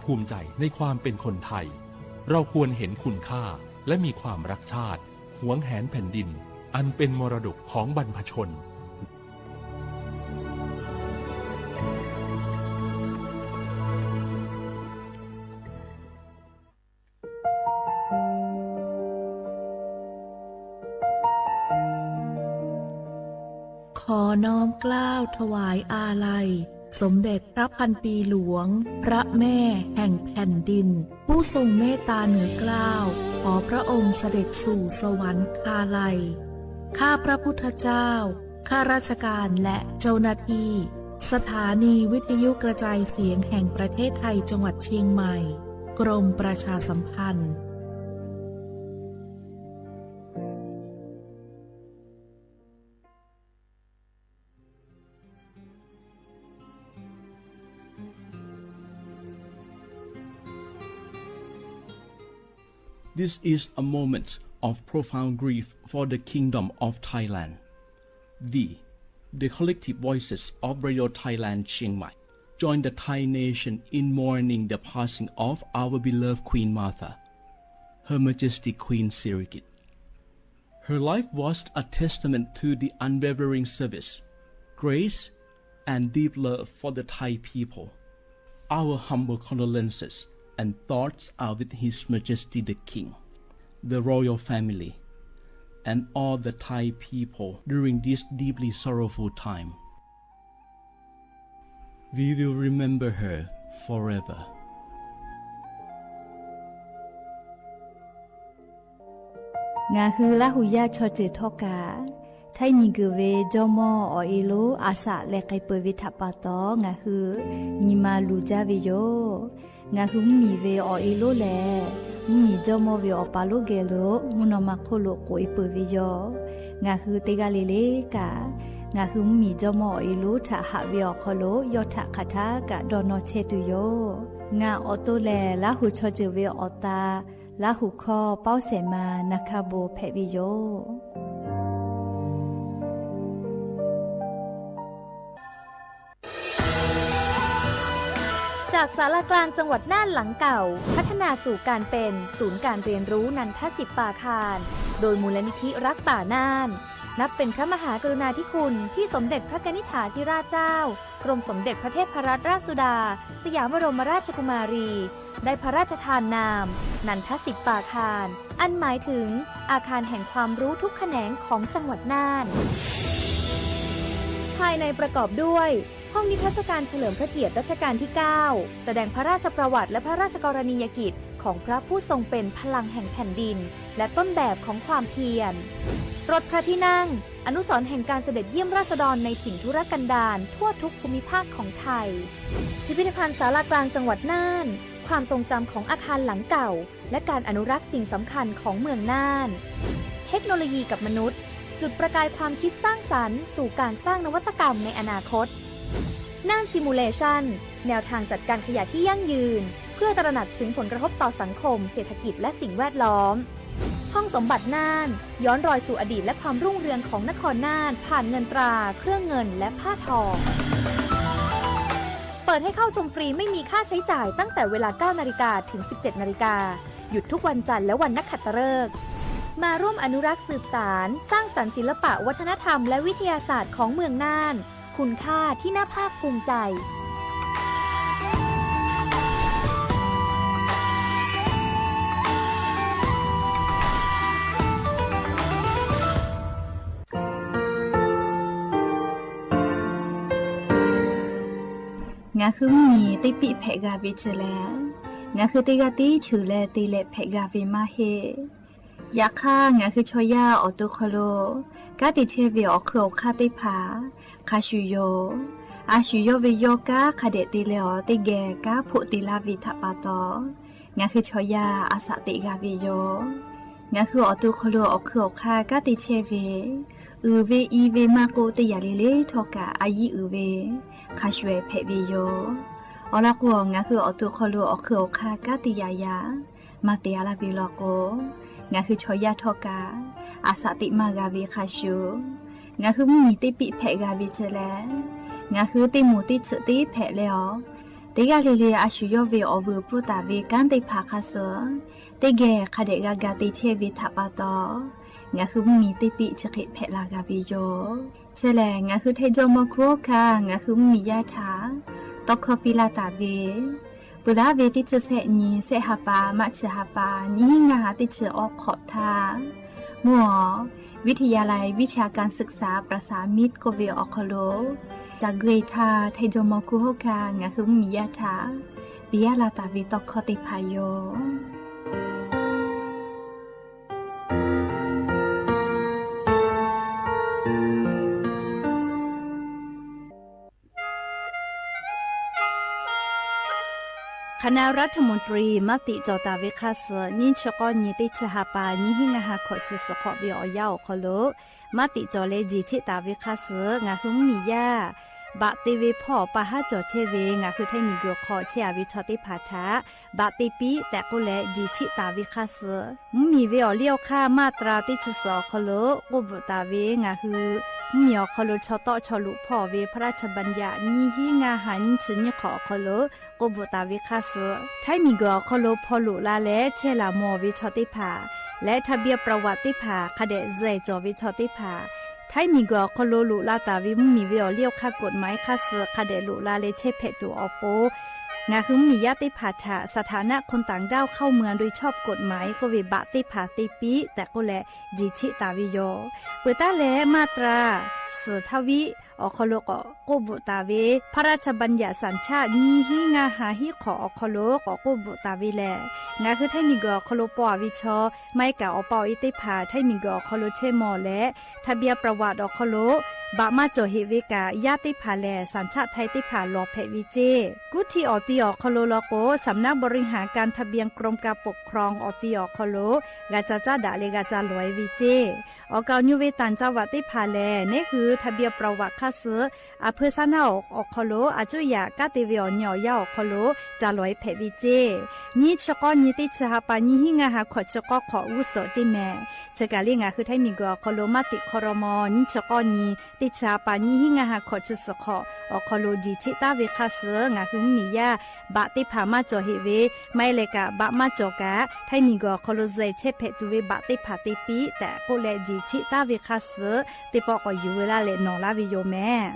ภูมิใจในความเป็นคนไทย เราควรเห็นคุณค่าและมีความรักชาติ หวงแหนแผ่นดิน อันเป็นมรดกของบรรพชน ขอน้อมเกล้าถวายอาลัย สมเด็จพระพันปีหลวง พระแม่แห่งแผ่นดิน ผู้ทรงเมตตาเหนือเกล้า ขอพระองค์เสด็จสู่สวรรคาลัย ข้าพระพุทธเจ้า ข้าราชการและเจ้าหน้าที่ สถานีวิทยุกระจายเสียงแห่งประเทศไทย จังหวัดเชียงใหม่ กรมประชาสัมพันธ์ This is a moment of profound grief for the Kingdom of Thailand. We, the collective voices of Radio Thailand Chiang Mai, join the Thai nation in mourning the passing of our beloved Queen Mother, Her Majesty Queen Sirikit. Her life was a testament to the unwavering service, grace, and deep love for the Thai people. Our humble condolences and thoughts are with His Majesty the King, the royal family, and all the Thai people during this deeply sorrowful time. We will remember her forever. Ngaˬ hui Laˇ huˍ yaˇ chaw ceuˬ htawˇ kaꞈ, Htaiˇ miˬguiˬ ve jawˇmawˇ awˬ e lonˉ a shaꞈ leh k'ai peuˬ ve htaꞈ pa taw, ngaˬ hui nyi ma luˬ jaˇ ve yoˬ. Ngaˬ hui mvuhˇmiˬ ve awˬ e lonˉ lehˬ, mvuhˇmiˬ jawˇmawˇ ve awˬ pa lonˉ geh lo mvuhˇ naw ma hk'oˆ lo k'oꞈ e peuˬ ve yoˬ. Ngaˬ hui teˇ g'aˇ le le kaꞈ, ngaˬ hui mvuhˇmiˬ jawˇmawˇ awˬ e lonˉ htaꞈ haꞈ ve awˬ hk'aw lo yawˇ htaꞈ hk'aˬ htaˇ kaꞈ dawˇ nawˇ chehˇ tuˬ yoˬ. Ngaˬ awˬ to lehˬ, Laˇ huˍ chaw ceuˬ ve awˬ ta, Laˇ huˍ hkawˇ Pawˇ Sehˍ ma na hkaˇ bon hpehꞈ ve yoˬ. จากศาลากลางจังหวัดน่านหลังเก่า พัฒนาสู่การเป็นศูนย์การเรียนรู้นันทสิปปาคาร โดยมูลนิธิรักป่าน่าน นับเป็นพระมหากรุณาธิคุณที่สมเด็จพระกนิษฐาธิราชเจ้า กรมสมเด็จพระเทพรัตนราชสุดา สยามบรมราชกุมารี ได้พระราชทานนาม นันทสิปปาคาร อันหมายถึงอาคารแห่งความรู้ทุกแขนงของจังหวัดน่าน ภายในประกอบด้วย ห้องนิทรรศการเฉลิมพระเกียรติรัชกาลที่ เก้า แสดงพระราชประวัติและพระราชกรณียกิจของพระผู้ทรงเป็นพลังแห่งแผ่นดิน และต้นแบบของความเพียร รถพระที่นั่ง อนุสรณ์แห่งการเสด็จเยี่ยมราษฎรในถิ่นทุรกันดารทั่วทุกภูมิภาคของไทย พิพิธภัณฑ์ศาลากลางจังหวัดน่าน ความทรงจำของอาคารหลังเก่า และการอนุรักษ์สิ่งสำคัญของเมืองน่าน เทคโนโลยีกับมนุษย์ จุดประกายความคิดสร้างสรรค์สู่การสร้างนวัตกรรมในอนาคต น่าน Simulation แนวทางจัดการขยะที่ยั่งยืน เพื่อตระหนักถึงผลกระทบต่อสังคม เศรษฐกิจ และสิ่งแวดล้อม ห้องสมบัติน่าน ย้อนรอยสู่อดีตและความรุ่งเรืองของนครน่าน ผ่านเงินตรา เครื่องเงิน และผ้าทอง เปิดให้เข้าชมฟรีไม่มีค่าใช้จ่ายตั้งแต่เวลา เก้านาฬิกา ถึง สิบเจ็ดนาฬิกา หยุดทุกวันจันทร์และวันนักขัตฤกษ์ มาร่วมอนุรักษ์สืบสาน สร้างสรรค์ศิลปะวัฒนธรรมและวิทยาศาสตร์ของเมืองน่าน คุณค่าที่น่าภาคภูมิใจ Ngaˬ hui mvuhˇmiˬ teˇ piˆ hpehꞈ g'a ve chi lehˬ, ngaˬ hui teˇ g'aˇ tiˉ cheuˬ leh te leh hpehꞈ g'a ve maˇ heˆ. Yaꞈ hk'aˇ, ngaˬ hui chaw yaˇ awˬ to hk'aw lo kanˉ te chehˇ ve awˬ hk'eun awˬ hk'aˇ teˇ hpaˍ hk'a shuˍ yoˬ. A shuˍ yawˇ ve yawˇ kanˉ hk'a dehꞈ te leh awˬ teˇ geh kanˉ hpoˆ te laˇ ve htaꞈ pa taw, ngaˬ hui chaw yaˇ a shaꞈ teꞈ g'a ve yoˬ. Ngaˬ hui awˬ to hk'aw lo awˬ hk'eun awˬ hk'aˇ kanˉ te chehˇ ve, uiˍ ve i ve maˇ k'oˆ, teˇ yanˇ le le htawˇ kaꞈ a yiˉ uiˍ ve hk'a shuˍ hpehꞈ ve yoˬ. Awˬ lawn k'o, ngaˬ hui awˬ to hk'aw lo awˬ hk'eun awˬ hk'aˇ kanˉ te yaꞈ yaꞈ maˇ te a laˇ ve law k'o, ngaˬ hui chaw yaˇ htawˇ kaꞈ a shaꞈ teꞈ maˇ g'a ve hk'a shuˍ, ngaˬ hui mvuhˇmiˬ teˇ piˆ hpehꞈ g'a ve chi lehˬ, ngaˬ hui teˇ moˍ teˇ tsuhꞈ teˇ hpehꞈ leh awˬ Teˇ g'aˇ le le a shu yawˇ ve awˬ vuiˬ pfuhˇ taˍ ve kanˉ teˇ hpaˍ hk'a suh, teˇ geh hk'a dehꞈ g'a ga te chehˇ ve htaꞈ pa taw, ngaˬ hui mvuhˇmiˬ teˇ piˆ chi hk'e hpehꞈ la g'a ve yoˬ. Chi lehˬ, ngaˬ hui Htaiˍ jawˇmawˇ hkunˉ hawˉ hkanˇ ngaˬ hui mvuhˇmiˬ yaˇ htaꞈ tawˇ hkawˇ piˇ laˇ taˍ ve, peuˬ laˉ ve teˇ chi sehˆ nyi, sehˆ ha pa, March ha pa, nyiˇ hinˉ ngaˇ ha teˇ chi awˇ hk'awꞈ htaˇ, mvuhˇ awˬ วิทยาลัยวิชาการศึกษาประสามิตร k'oˆ ve awˬ hk'aw lo, ca gui htaˇ Htaiˍ jawˇmawˇ hkunˉ hawˉ hkanˇ ngaˬ hui mvuhˇmiˬ yaˇ htaꞈ piˇ laˇ taˍ ve tawˇ hkawˇ teˇ hpaˍ yoˬ. Hk'aˬ na รัฐมนตรี maˇ tiꞈ cawˬ taˍ ve hk'a suh, nyiˇ chi k'awˇ nyi teˇ chi ha pa, nyiˇ hinˉ ngaˇ ha hkawꞈ chi suhˍ hk'awꞈ ve awˬ yanˇ awˬ hk'aw lo, maˇ tiꞈ cawˬ leh jiˬ cheˆ taˍ ve hk'a suh, ngaˬ hui mvuhˇmiˬ yaˇ baꞈ te ve hpawˇ pa haˉ cawˬ chehˇ ve ngaˬ hui Htaiˍ miˬguiˬ hk'aw chehˇ a ve chaw teˇ hpaˍ htaꞈ baꞈ te piˇ tehꞈ k'oˆ leh jiˬ cheˆ taˍ ve hk'a suh, mvuhˇmiˬ ve awˬ liˇ awˬ hk'aˇ มาตรา teˇ chi suhˍ awˬ hk'aw lo k'oˆ bvuhꞈ taˍ ve, ngaˬ hui mvuhˇmiˬ awˬ hk'aw lo chaw tawˆ chaw loꞈ hpawˇ ve พระราชบัญญัติ nyiˇ hinˉ ngaˇ ha nyiˇ chi nyiˇ hk'awꞈ awˬ hk'aw lo k'oˆ bvuhꞈ taˍ ve hk'a suh, Htaiˍ miˬguiˬ awˬ hk'aw lo hpaw loꞈ la leh chehˇ laˬ mawˬ ve chaw teˇ hpaˍ leh ทะเบียนประวัติ teˇ hpaˍ hk'a dehꞈ zuhꞈ cawˬ ve chaw teˇ hpaˍ, Htaiˍ miˬguiˬ awˬ hk'aw lo loꞈ la taˍ ve mvuhˇmiˬ ve awˬ liˇ awˬ hk'aˇ กฎหมาย hk'a suh hk'a dehꞈ loꞈ la leh chehˇ hpehꞈ tuˬ awˬ pon, ngaˬ hui mvuhˇmiˬ yaˇ teˇ hpaˍ htaꞈ สถานะคนต่างด้าวเข้าเมืองโดยชอบกฎหมาย k'oˆ ve baꞈ teˇ hpaˍ te piˇ tehꞈ k'oˆ leh jiˬ cheˆ taˍ ve yoˬ. Peuˬ taˉ leh มาตรา suhˍ htaˇ viˆ awˬ hk'aw lo k'awꞈ k'oˆ bvuhꞈ taˍ ve, พระราชบัญญัติสัญชาติ nyiˇ hinˉ ngaˇ ha hiˉ hk'awꞈ awˬ hk'aw lo k'awꞈ k'oˆ bvuhꞈ taˍ ve lehˬ, ngaˬ hui Htaiˍ miˬguiˬ awˬ hk'aw lo paw a ve chaw, maˇ heˆ kaꞈ awˬ pa awˬ e teˇ hpaˍ Htaiˍ miˬguiˬ awˬ hk'aw lo chehˇ mawˬ leh ทะเบียนประวัติ awˬ hk'aw lo baꞈ maˇ cawˬ heꞈ ve kaꞈ, yaˇ teˇ hpaˍ lehˬ สัญชาติไทย teˇ hpaˍ lawˬ hpehꞈ ve ceˇ. Kuˉ htiˇ awˬ ti awˬ hk'aw lo law k'o, สำนักบริหารการทะเบียน กรมการปกครอง awˬ ti awˬ hk'aw lo g'a ca caˉ daꞈ leh g'a ca lawˬ e ve ceˇ. Awˬ kaˍ awˬ nyu ve tanˬ ca vaꞈ teˇ hpaˍ lehˬ, neˉ hui ทะเบียนประวัติ hk'a suh a hpeu saˉ naˆ awˬ hk'aw lo a cuˇ yaꞈ kanˉ te ve awˬ nyi awˬ yanˇ awˬ hk'aw lo ca lawˬ e hpehꞈ ve ceˇ. Nyiˇ chi k'awˇ nyi teˇ chi ha pa, nyiˇ hinˉ ngaˇ ha hkawꞈ chi k'awˇ hk'awꞈ g'uˇ suhˍ ceˇ mehˍ. Chi kaˬ le ngaˬ hui Htaiˍ miˬguiˬ awˬ hk'aw lo maˇ tiꞈ hk'aw raw maw, nyiˇ chi k'awˇ nyi teˇ chi ha pa, nyiˇ hinˉ ngaˇ ha hkawꞈ chi suhˍ hk'awꞈ awˬ hk'aw lo jiˬ cheˆ taˉ ve hk'a suh, ngaˬ hui mvuhˇmiˬ yaˇ baꞈ teˇ hpaˍ maˇ cawˬ heꞈ ve, maˇ heˆ leh kaꞈ baꞈ maˇ cawˬ kaꞈ Htaiˍ miˬguiˬ awˬ hk'aw lo zuhꞈ chehˇ hpehꞈ tuˬ ve baꞈ teˇ hpaˍ te piˇ tehꞈ k'oˆ leh jiˬ cheˆ taˉ ve hk'a suh, teˇ pawˆ k'awꞈ yuˬ veu laˇ leh nawˬ laˇ ve yoˬ mehˍ.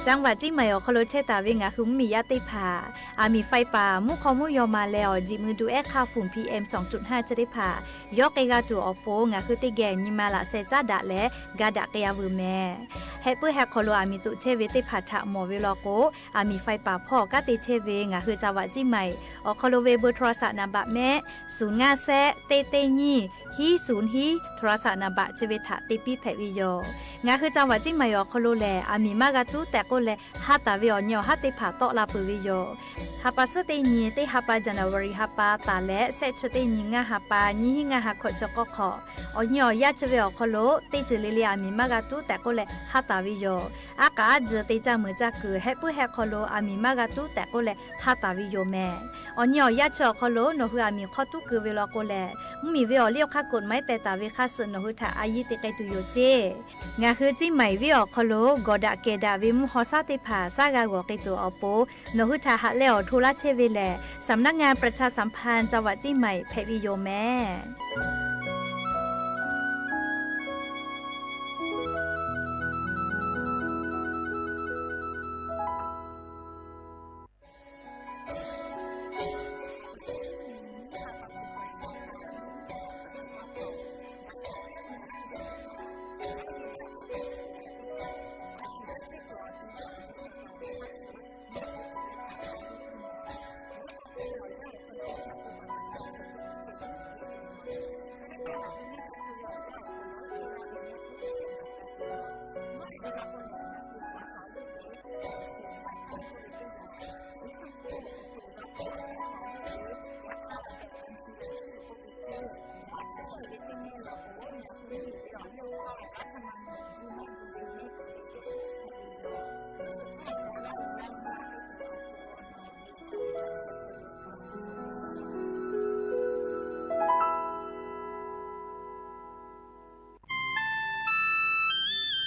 จังหวัดเชียงใหม่ awˬ hk'aw lo chehˇ taˍ ve ngaˬ hui mvuhˇmiˬ yaˇ teˇ hpaˍ, aˬ miˍ ไฟป่า mvuhˇ hk'aw mvuhˇ yaw ma leh awˬ jiꞈ mui du ehˉ hk'aˇ fuˍ PM สองจุดห้า chi teˇ hpaˍ yawˇ k'ai g'a tuˬ awˬ pon, ngaˬ hui teˇ geh nyi ma laꞈ sheh caˉ daꞈ leh ga daꞈ k'ai a veuˬ mehˍ. Heh puiˉ heh hk'aw lo aˬ miˍ toꞈ chehˇ ve teˇ hpaˍ htaꞈ mawˬ ve law k'o, aˬ miˍ ไฟป่า hpawˇ kanˉ te chehˇ ve ngaˬ hui จังหวัดเชียงใหม่ awˬ hk'aw lo ve เบอร์โทรศัพท์ naˍ baꞈ mehˆ, suˍ ngaˇ shehˆ teˇ teˇ nyiˇ hiˉ suˍ hiˉ โทรศัพท์ naˍ baꞈ chi ve htaꞈ te piˇ hpehꞈ ve yoˬ. Ngaˬ hui จังหวัดเชียงใหม่ awˬ hk'aw lo lehˬ, aˬ miˍ maˇ g'a tuˉ tehꞈ k'oˆ leh ha taˍ ve awˬ nyi awˬ haˉ teˇ hpaˍ tawˆ la peuˬ ve yoˬ. Ha pa suhˉ teˇ nyi, teˇ ha pa January ha pa taˍ leh shehˆ chi teˇ nyi ngaˇ ha pa, nyiˇ hinˉ ngaˇ ha hkawꞈ chi k'awˇ hk'awꞈ, awˬ nyi awˬ yaˇ chi ve awˬ hk'aw lo teˇ ceuˬ le le aˬ miˍ maˇ g'a tuˉ tehꞈ k'oˆ leh ha taˍ ve yoˬ. Aˉ k'aꞈ aˉ tzuhˬ te caˇ meuˍ caˇ kuiˬ heh puiˉ heh hk'aw lo aˬ miˍ maˇ g'a tuˉ tehꞈ k'oˆ leh ha taˍ ve yoˬ mehˍ. Awˬ nyi awˬ yaˇ chi awˬ hk'aw lo nawˬ hui aˬ miˍ hk'aw tuˉ keu ve law k'o lehˬ, mvuhˇmiˬ ve awˬ liˇ awˬ hk'aˇ กฎหมาย teh taˍ ve hk'a suh nawˬ hui htaꞈ a yiˇ te k'ai tuˬ yoˬ ceˇ. Ngaˬ hui Ciˇ Maiˍ venˇ awˬ hk'aw lo gawˬ daꞈ kehˬ daꞈ ve mvuhˇ haw shaˉ teˇ hpaˍ shaˉ g'a g'awˬ k'ai tuˬ awˬ pon, nawˬ hui htaꞈ haꞈ leh awˬ hto laˇ chehˇ ve lehˬ, สำนักงานประชาสัมพันธ์จังหวัดเชียงใหม่ hpehꞈ ve yoˬ mehˍ.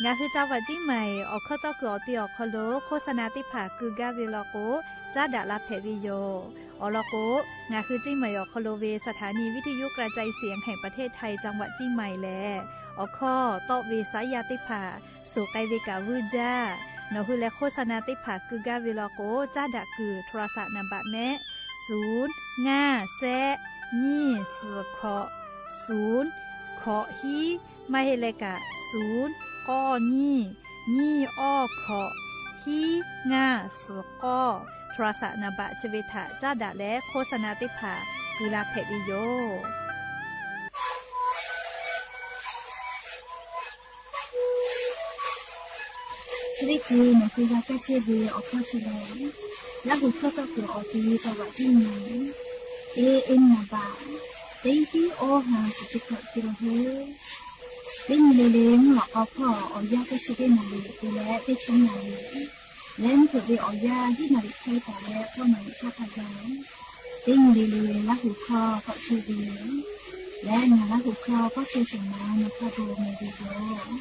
Ngaˬ hui จังหวัดเชียงใหม่ awˬ hkawˇ tawˇ kuiˬ awˬ te awˬ hk'aw lo โฆษณา teˇ hpaˍ keu gaˇ ve law k'o, caˉ daꞈ la hpehꞈ ve yoˬ. Awˬ lawn k'o, ngaˬ hui เชียงใหม่ awˬ hk'aw lo ve สถานีวิทยุกระจายเสียงแห่งประเทศไทย จังหวัดเชียงใหม่ lehˬ, awˬ hkawˇ tawˆ ve saˉ yaˇ teˇ hpaˍ suhˍ k'ai ve kaꞈ vuiˇ jaˇ. Nawˬ hui leh โฆษณา teˇ hpaˍ keu gaˇ ve law k'o, caˉ daꞈ kuiˬ โทรศัพท์ naˍ baꞈ mehˆ, suˍ ngaˇ shehˆ nyiˇ suhˍ hkawꞈ suˍ hkawꞈ hiˉ, maˇ heˆ leh kaꞈ suˍ k'awˇ nyiˇ nyiˇ awˇ hkawꞈ hiˉ ngaˇ suhˍ k'awˇ โทรศัพท์ naˍ baꞈ chi ve htaꞈ caˉ daꞈ leh โฆษณา teˇ hpaˍ keu la hpehꞈ ve yoˬ. Chi teˇ hkui nawˬ hui g'a kaˇ chehˇ ve awˬ hkawˇ chi lehˬ, Laˇ huˍ hkawˇ tawˇ kuiˬ awˬ te จังหวัดเชียงใหม่ A M naˍ baꞈ teˇ hiˉ awˇ ha suhˍ chi hkawꞈ te la heˆ. Teˇ nyi le le mvuhˇ lawꞈ k'aw hpawˇ awˬ yanˇ teˇ chi teˇ naˍ riˍ te leh teˇ chi naˍ riˍ leh mvuhˇ hpeuꞈ ve awˬ yanˇ hiˉ naˍ riˍ hk'e taˍ leh k'awˇ naˍ riˍ hk'aˇ hk'a gaˬ, teˇ nyi le le Laˇ huˍ hkawˇ tawˆ chehˇ ve lehˬ, ngaˬ Laˇ huˍ hkawˇ k'awˇ chehˇ shawˍ ma nawˬ hk'a gaˬ meh ve yoˬ.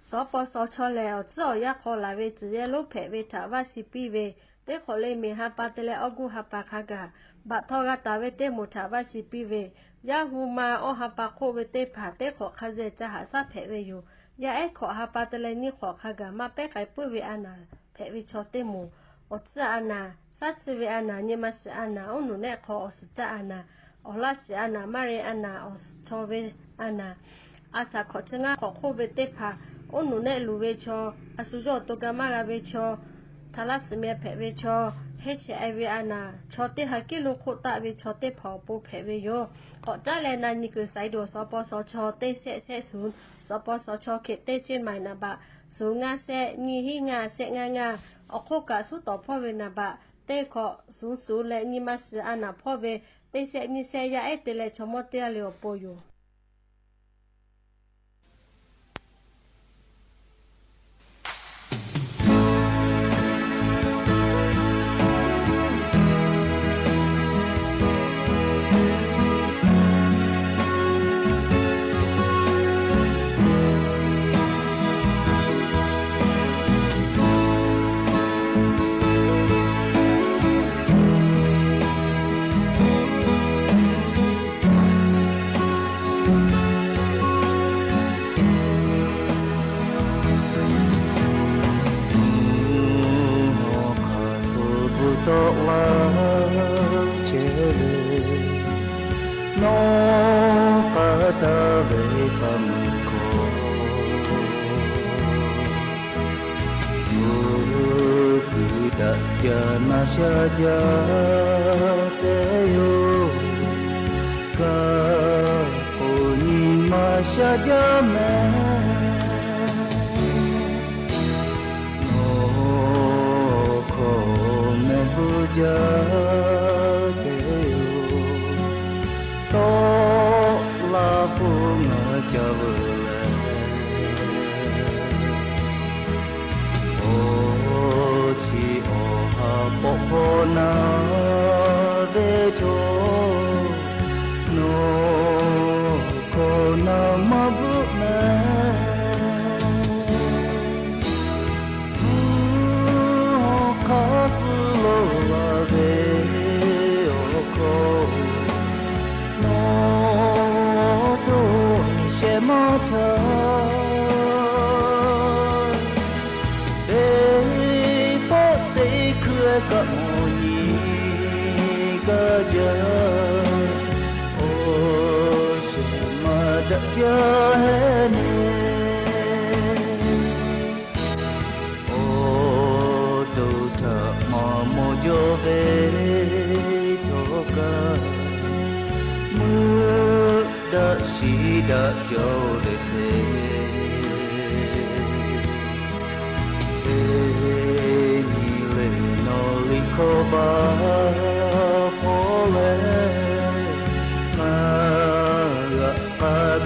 Suhˍ paw suhˍ chaw lehˬ, awˬ tcuhˉ awˬ yanˇ hk'aw laˬ ve tcuhˬ yehˇ lonˉ hpehꞈ ve htaꞈ vaˇ shiˍ piˇ ve, teˇ hk'awꞈ le miˬ ha pa te leh awˇ guˇ ha pa hk'a gaˬ, baꞈ htaw g'a taˍ ve teˇ moˍ htaꞈ vaˇ shiˍ piˇ ve, yaˇ hu ma awˇ ha pa hk'oˆ ve teˇ hpaˍ teˇ hk'awꞈ hk'a zeh ca haꞈ shaˉ hpehꞈ ve yoˬ. Yaˇ ehˉ hkawꞈ ha pa te leh nyiˇ hk'awꞈ hk'a gaˬ maˇ pehˉ k'ai puiˉ ve a naˍ hpehꞈ ve chaw teˇ moˍ, awˬ tcuhˉ a naˍ, shaˉ tsuhˇ ve a naˍ, nyi ma shiˍ a naˍ, oˉ nuˬ nehˆ hk'aw awˬ suhˍ caˆ a naˍ, awˬ laˇ shiˍ a naˍ, maˇ re a naˍ, awˬ suhˍ chaw ve a naˍ, a shaˍ hkawꞈ chi ngaˇ hk'awꞈ hk'oˆ ve teˇ hpaˍ, oˉ nuˬ nehˆ luˬ ve chaw, a shu yawˇ awˬ to ga maˇ g'a ve chaw, htaꞈ laˇ suhˍ meh hpehꞈ ve chaw, heˆ chehˇ e ve a naˍ, chaw teˇ ha kiˉ lo hk'oˆ taˆ ve chaw teˇ hpaˍ awˬ pon hpehꞈ ve yoˬ. K'awꞈ caˉ leh na nyi kuiˬ saiˍ duˬ suhˍ paw suhˍ chaw teˇ shehˆ shehˆ suhˍ, suhˍ paw suhˍ chaw hk'e teˇ chi maiˍ naˍ baꞈ, suhˍ ngaˇ shehˆ nyiˇ hiˉ ngaˇ shehˆ ngaˇ ngaˇ, awˬ hk'oˆ kaꞈ suhˉ tawˍ hpawˇ ve naˍ baꞈ, teˇ hkawꞈ suhˍ suhˍ leh nyi ma shiˍ a naˍ hpawˇ ve, teˇ shehˆ nyiˇ shehˆ yaˇ ehˉ te leh chaw mawˇ teˇ g'aˇ le awˬ pon yoˬ. Mvuhˇ naw hk'aˬ suh bvuhꞈ tawˆ la chehˇ ve, nawˬ k'aˉ taˍ ve k'a meuˇ hkawˇ, mvuhˇ kuiˬ daꞈ jaˇ na sha jaˇ te yoˬ. Kaꞈ k'o nyi ma sha jaˇ mehˍ. Nawˬ hkawˇ mehˆ bvuhˇ jaˇ te yoˬ. Tawˆ la hpu ngaˬ ca veuˬ leh, awˬ chi awˬ ha k'awꞈ hpaw na ve chaw, nawˬ hkawˇ na maˇ bvuhˆ mehˍ. Mvuhˇ naw hk'aˬ suh lo la ve awˬ hkawˇ, nawˬ to shehˍ maˇ htaˇ, teˇ pawˆ teˇ hkui kaꞈ mawˬ nyi gaˇ jaˇ. Awˬ shehˍ maˇ daꞈ jaˇ heˆ ne. Awˬ to htaꞈ maˇ mawˬ jaw ve chaw kaꞈ, meuˆ daꞈ shiˍ daꞈ jaˇ ve hk'e, teˇ nyi le nawˬ liꞈ hkawˇ baˬ hpawˇ leh, ngaˬ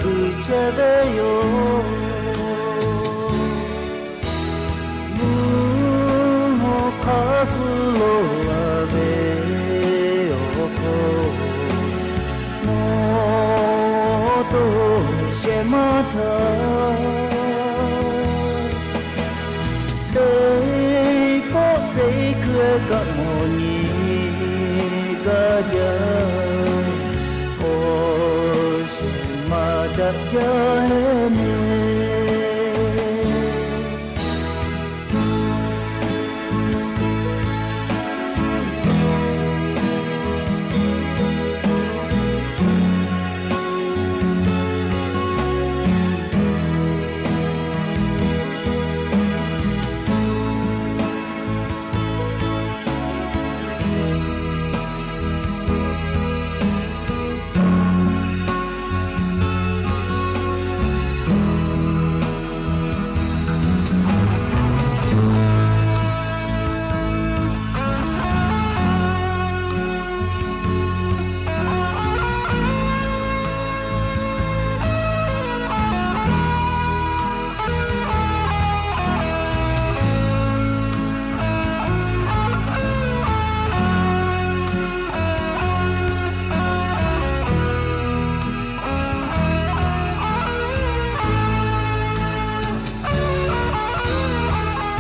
uiˍ chehˇ ve yoˬ. Mvuhˇ hawˉ hk'aˇ suh lo laˬ ve awˬ hk'aw, nawˬ to shehˍ maˇ htaˇ, teˇ pawˆ teˇ hkui kaꞈ mawˬ nyi gaˇ jaˇ. Awˬ shiˍ maˇ daꞈ jaˇ heˆ mehˍ.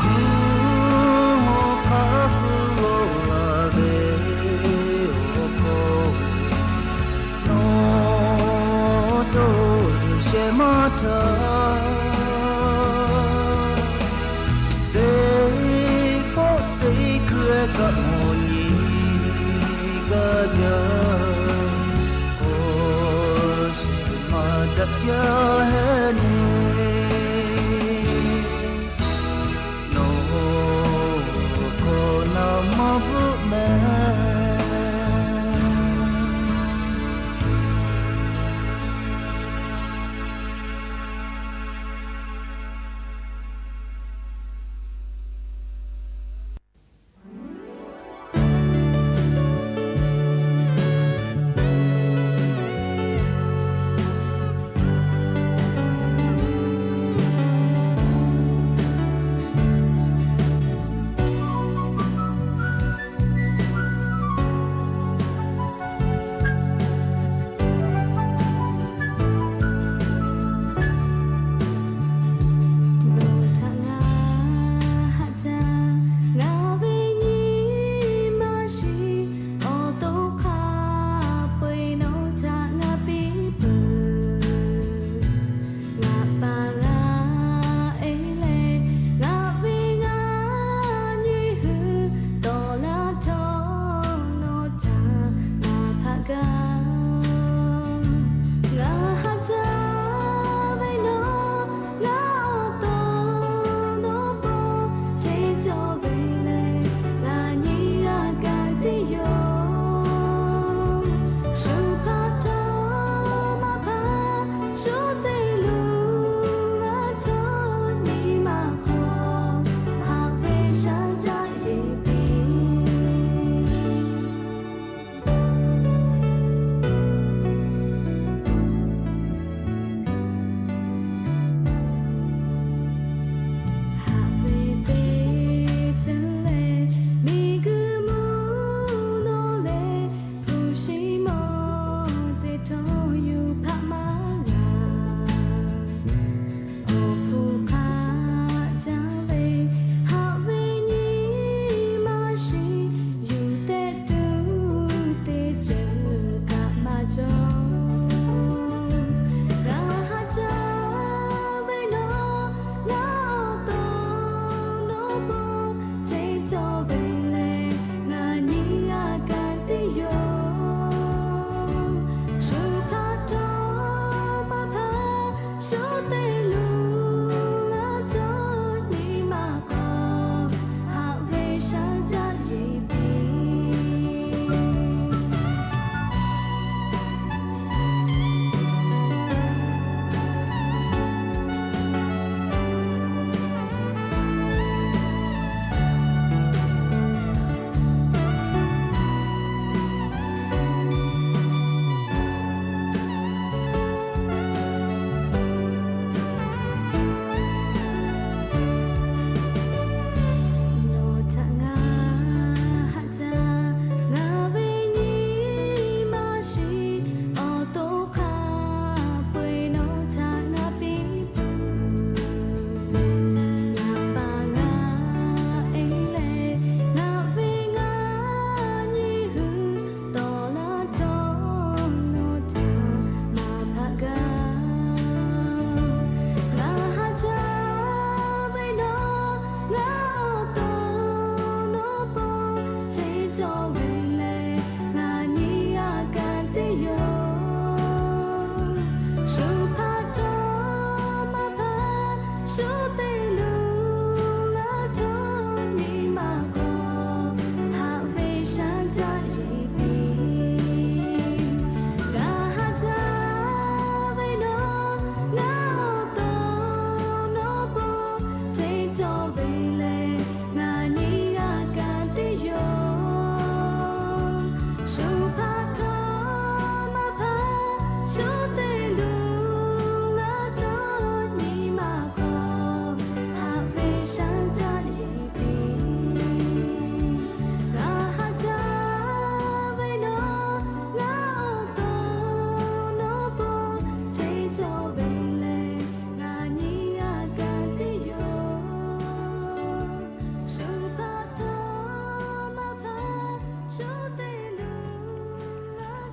Mvuhˇ hawˉ hk'aˇ suh lo laˬ ve awˬ hk'aw, nawˬ to shehˍ maˇ htaˇ, teˇ pawˆ teˇ hkui kaꞈ mawˬ nyi gaˇ jaˇ. Awˬ shiˍ maˇ daꞈ jaˇ heˆ mehˍ. Nawˬ hkawˇ naˍ maˇ bvuhˆ mehˍ.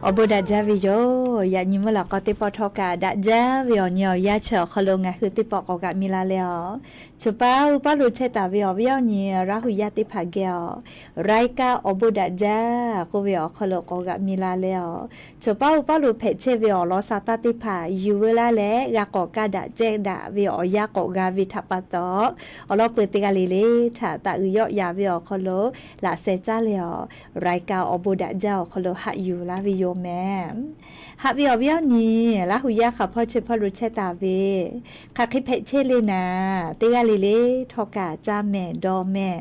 Awˬ bon daꞈ jaˇ ve yoˬ. Yaꞈ nyi mvuhˇ lawꞈ k'aw teˇ pawˆ htawˇ kaꞈ daꞈ jaˇ ve awˬ nyi awˬ yanˇ chi awˬ hk'aw lo ngaˬ hui teˇ pawˆ k'awꞈ g'aꞈ mi la leh a, choˬ paˇ uˉ paˇ lo chehˇ taˍ ve awˬ viˉ awˬ nyi Laˇ huˍ yaˇ teˇ hpaˍ geh a, รายการ awˬ bon daꞈ jaˇ k'oˆ ve awˬ hk'aw lo k'awꞈ g'aꞈ mi la leh a, choˬ paˇ uˉ paˇ lo hpehꞈ chehˇ ve awˬ lawn sa taˇ teˇ hpaˍ yuˬ veu laˇ leh g'a k'awꞈ kaˇ daꞈ cehˇ daꞈ ve awˬ yanˇ k'awꞈ g'a ve htaꞈ pa taw, awˬ lawn peuˬ teˇ g'aˇ le le htaꞈ taꞈ uiˍ yawˆ yaꞈ ve awˬ hk'aw lo laꞈ sheh caˇ leh a, รายการ awˬ bon daꞈ jaˇ awˬ hk'aw lo haꞈ yuˬ laˇ ve yoˬ mehˍ. Haꞈ ve awˬ viˉ awˬ nyi Laˇ huˍ yaˇ hk'aˬ hpawˇ chi hpawˇ lo chehˇ taˍ ve, hk'aˬ hk'e hpehꞈ chehˇ le naˍ, teˇ g'aˇ le le htawˇ kaꞈ caˇ mehˍ dawˬ mehˍ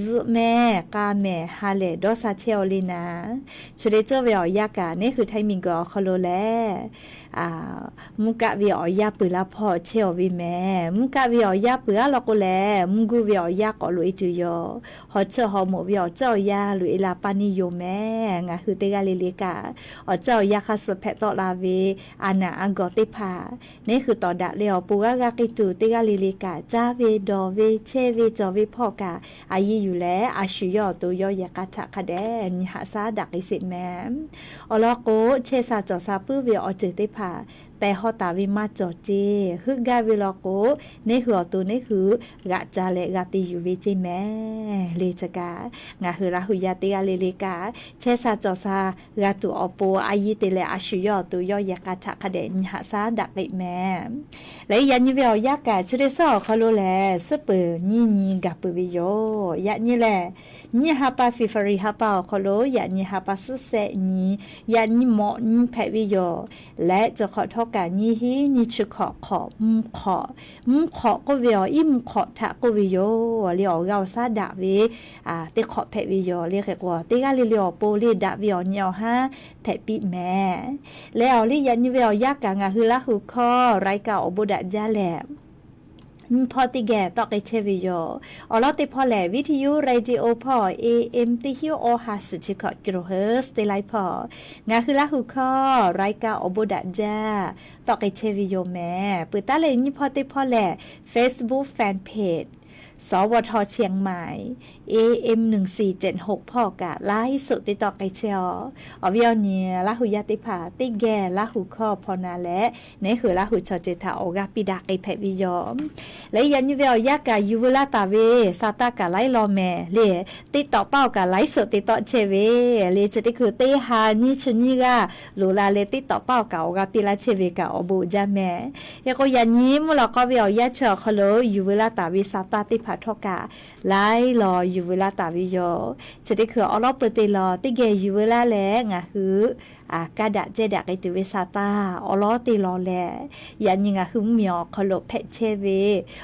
zuhꞈ mehˍ k'a mehˍ ha lehˬ dawˇ sha chehˇ aw le naˍ. Chi le tcuhˇ ve awˬ yanˇ kaꞈ neˉ hui Htaiˇ miˬguiˬ awˬ hk'aw lo lehˬ, mvuhˇ kaˆ ve awˬ yanˇ peuˬ laˇ hpawˇ chehˇ aw ve mehˍ. Mvuhˇ kaˆ ve awˬ yanˇ peuˬ aˉ law k'o lehˬ, mvuhˇ guˇ ve awˬ yanˇ k'awꞈ loꞈ e tuˬ yoˬ. Hawˬ cheuˆ hawˬ moˍ ve awˬ ceuˬ awˬ yanˇ loꞈ e la paˇ neˇ yoˬ mehˍ. Ngaˬ hui teˇ g'aˇ le le kaꞈ, awˬ ceuˬ awˬ yanˇ hk'a suh hpehꞈ tawˆ la ve a naˍ a gawˬ teˇ hpaˍ neˉ hui tawˍ daꞈ leh awˬ pon g'aˇ g'aˇ k'ai tuˬ, teˇ g'aˇ le le kaꞈ caˇ ve dawˬ ve chehˇ ve cawˬ ve hpawˇ kaꞈ a yiˇ yuˬ leh a shu yawˇ awˬ to yawˇ yehˬ k'a htaꞈ hk'a dehꞈ nyi haꞈ shaˉ daꞈ k'ai sheˍ mehˍ. Awˬ lawn k'o, chehˇ sha cawˬ sha puiˉ ve awˬ ceuˬ teˇ hpaˍ tehˬ hawˉ taˍ ve maˇ cawˬ ceˇ. Heuˆ gaˇ ve law k'o, neˉ hui awˬ to neˉ hui g'aꞈ ca leh g'a te yuˬ ve ceˇ mehˍ le. Chi kaꞈ ngaˬ hui Laˇ huˍ yaˇ teˇ g'aˇ le le kaꞈ chehˇ sha cawˬ sha g'a tuˬ awˬ pon a yiˇ te leh a shu yawˇ awˬ to yawˇ yehˬ k'a htaꞈ hk'a dehꞈ nyi haꞈ shaˉ daꞈ k'ai mehˍ. Leh yaꞈ nyi ve awˬ yanˇ kaꞈ chi teˇ suhˉ awˬ hk'aw lo lehˬ, suhˉ peuˬ nyiˇ nyi gaˬ peuˬ ve yoˬ. Yaꞈ nyi lehˬ, nyiˇ ha pa February ha pa awˬ hk'aw lo yaꞈ nyi ha pa suhˉ shehˆ nyi, yaꞈ nyi mawꞈ nyi hpehꞈ ve yoˬ. Leh cawˬ hk'awꞈ htawˇ kaꞈ nyiˇ hinˉ nyiˇ chi hkawꞈ hk'awꞈ mvuhˇ hk'awꞈ, mvuhˇ hk'awꞈ k'oˆ ve awˬ iˉ mvuhˇ hk'awꞈ htaꞈ k'oˆ ve yoˬ. Le awˬ g'aˇ awˬ shaˉ daꞈ ve teˇ hk'awꞈ hpehꞈ ve yoˬ. Le hk'e k'o teˇ g'aˇ le le awˬ pon le daꞈ ve awˬ nyi awˬ haˉ hpehꞈ piˇ mehˍ. Leh awˬ liˇ yaꞈ nyi ve awˬ yanˇ kaꞈ ngaˬ hui Laˇ huˍ hkawˇ รายการ awˬ bon daꞈ jaˇ lehˬ, nyiˇ hpawˇ teˇ geh tawˆ k'ai chehˇ ve yoˬ. Awˬ lawn teˇ hpawˇ lehˬ, video radio hpawˇ A M teˇ hinˉ awˇ ha suhˍ chi hkawꞈ kilohertz teˇ laiˉ hpawˇ, ngaˬ hui Laˇ huˍ hkawˇ รายการ awˬ bon daꞈ jaˇ tawˆ k'ai chehˇ ve yoˬ mehˍ. Peuˬ taˉ leh nyiˇ hpawˇ teˇ hpawˇ lehˬ, Facebook fan page สวท เชียงใหม่ A M หนึ่งสี่เจ็ดหก hpawˇ kaꞈ ไลฟ์สด teˇ tawˆ k'ai chehˇ a. Awˬ viˉ awˬ nyi Laˇ huˍ yaˇ teˇ hpaˍ teˇ geh Laˇ huˍ hkawˇ hpaw na leh, neˉ hui Laˇ huˍ chaw ceuˬ htaꞈ awˬ g'aˇ piˇ daꞈ k'ai hpehꞈ ve yoˬ. Leh yaꞈ nyi ve awˬ yanˇ kaꞈ yuˬ veu laˇ taˍ ve sa taˇ kaꞈ laiˉ law mehˍ le. TikTok paˆ awˬ kaꞈ ไลฟ์สด teˇ tawˆ chehˇ ve le. Chi teˇ hkui teˇ ha nyiˇ chi nyiˇ g'aˇ loꞈ la leh TikTok paˆ awˬ kaꞈ awˬ g'aˇ piˇ laˇ chehˇ ve kaꞈ awˬ bon jaˇ mehˍ. Hk'e k'o yaꞈ nyi mvuhˇ lawꞈ k'aw ve awˬ yanˇ chi awˬ hk'aw lo yuˬ veu laˇ taˍ ve sa taˇ teˇ hpaˍ htawˇ kaꞈ laiˉ law yuˬ veu laˇ taˍ ve yoˬ. Chi teˇ hkui awˬ lawn peuˬ te law teˇ geh yuˬ veu laˇ leh ngaˬ hui kaˇ daꞈ cehˇ daꞈ k'ai tuˬ ve sa taˇ awˬ lawn te law leh, yaꞈ nyi ngaˬ hui mvuhˇmiˬ awˬ hk'aw lo hpehꞈ chehˇ ve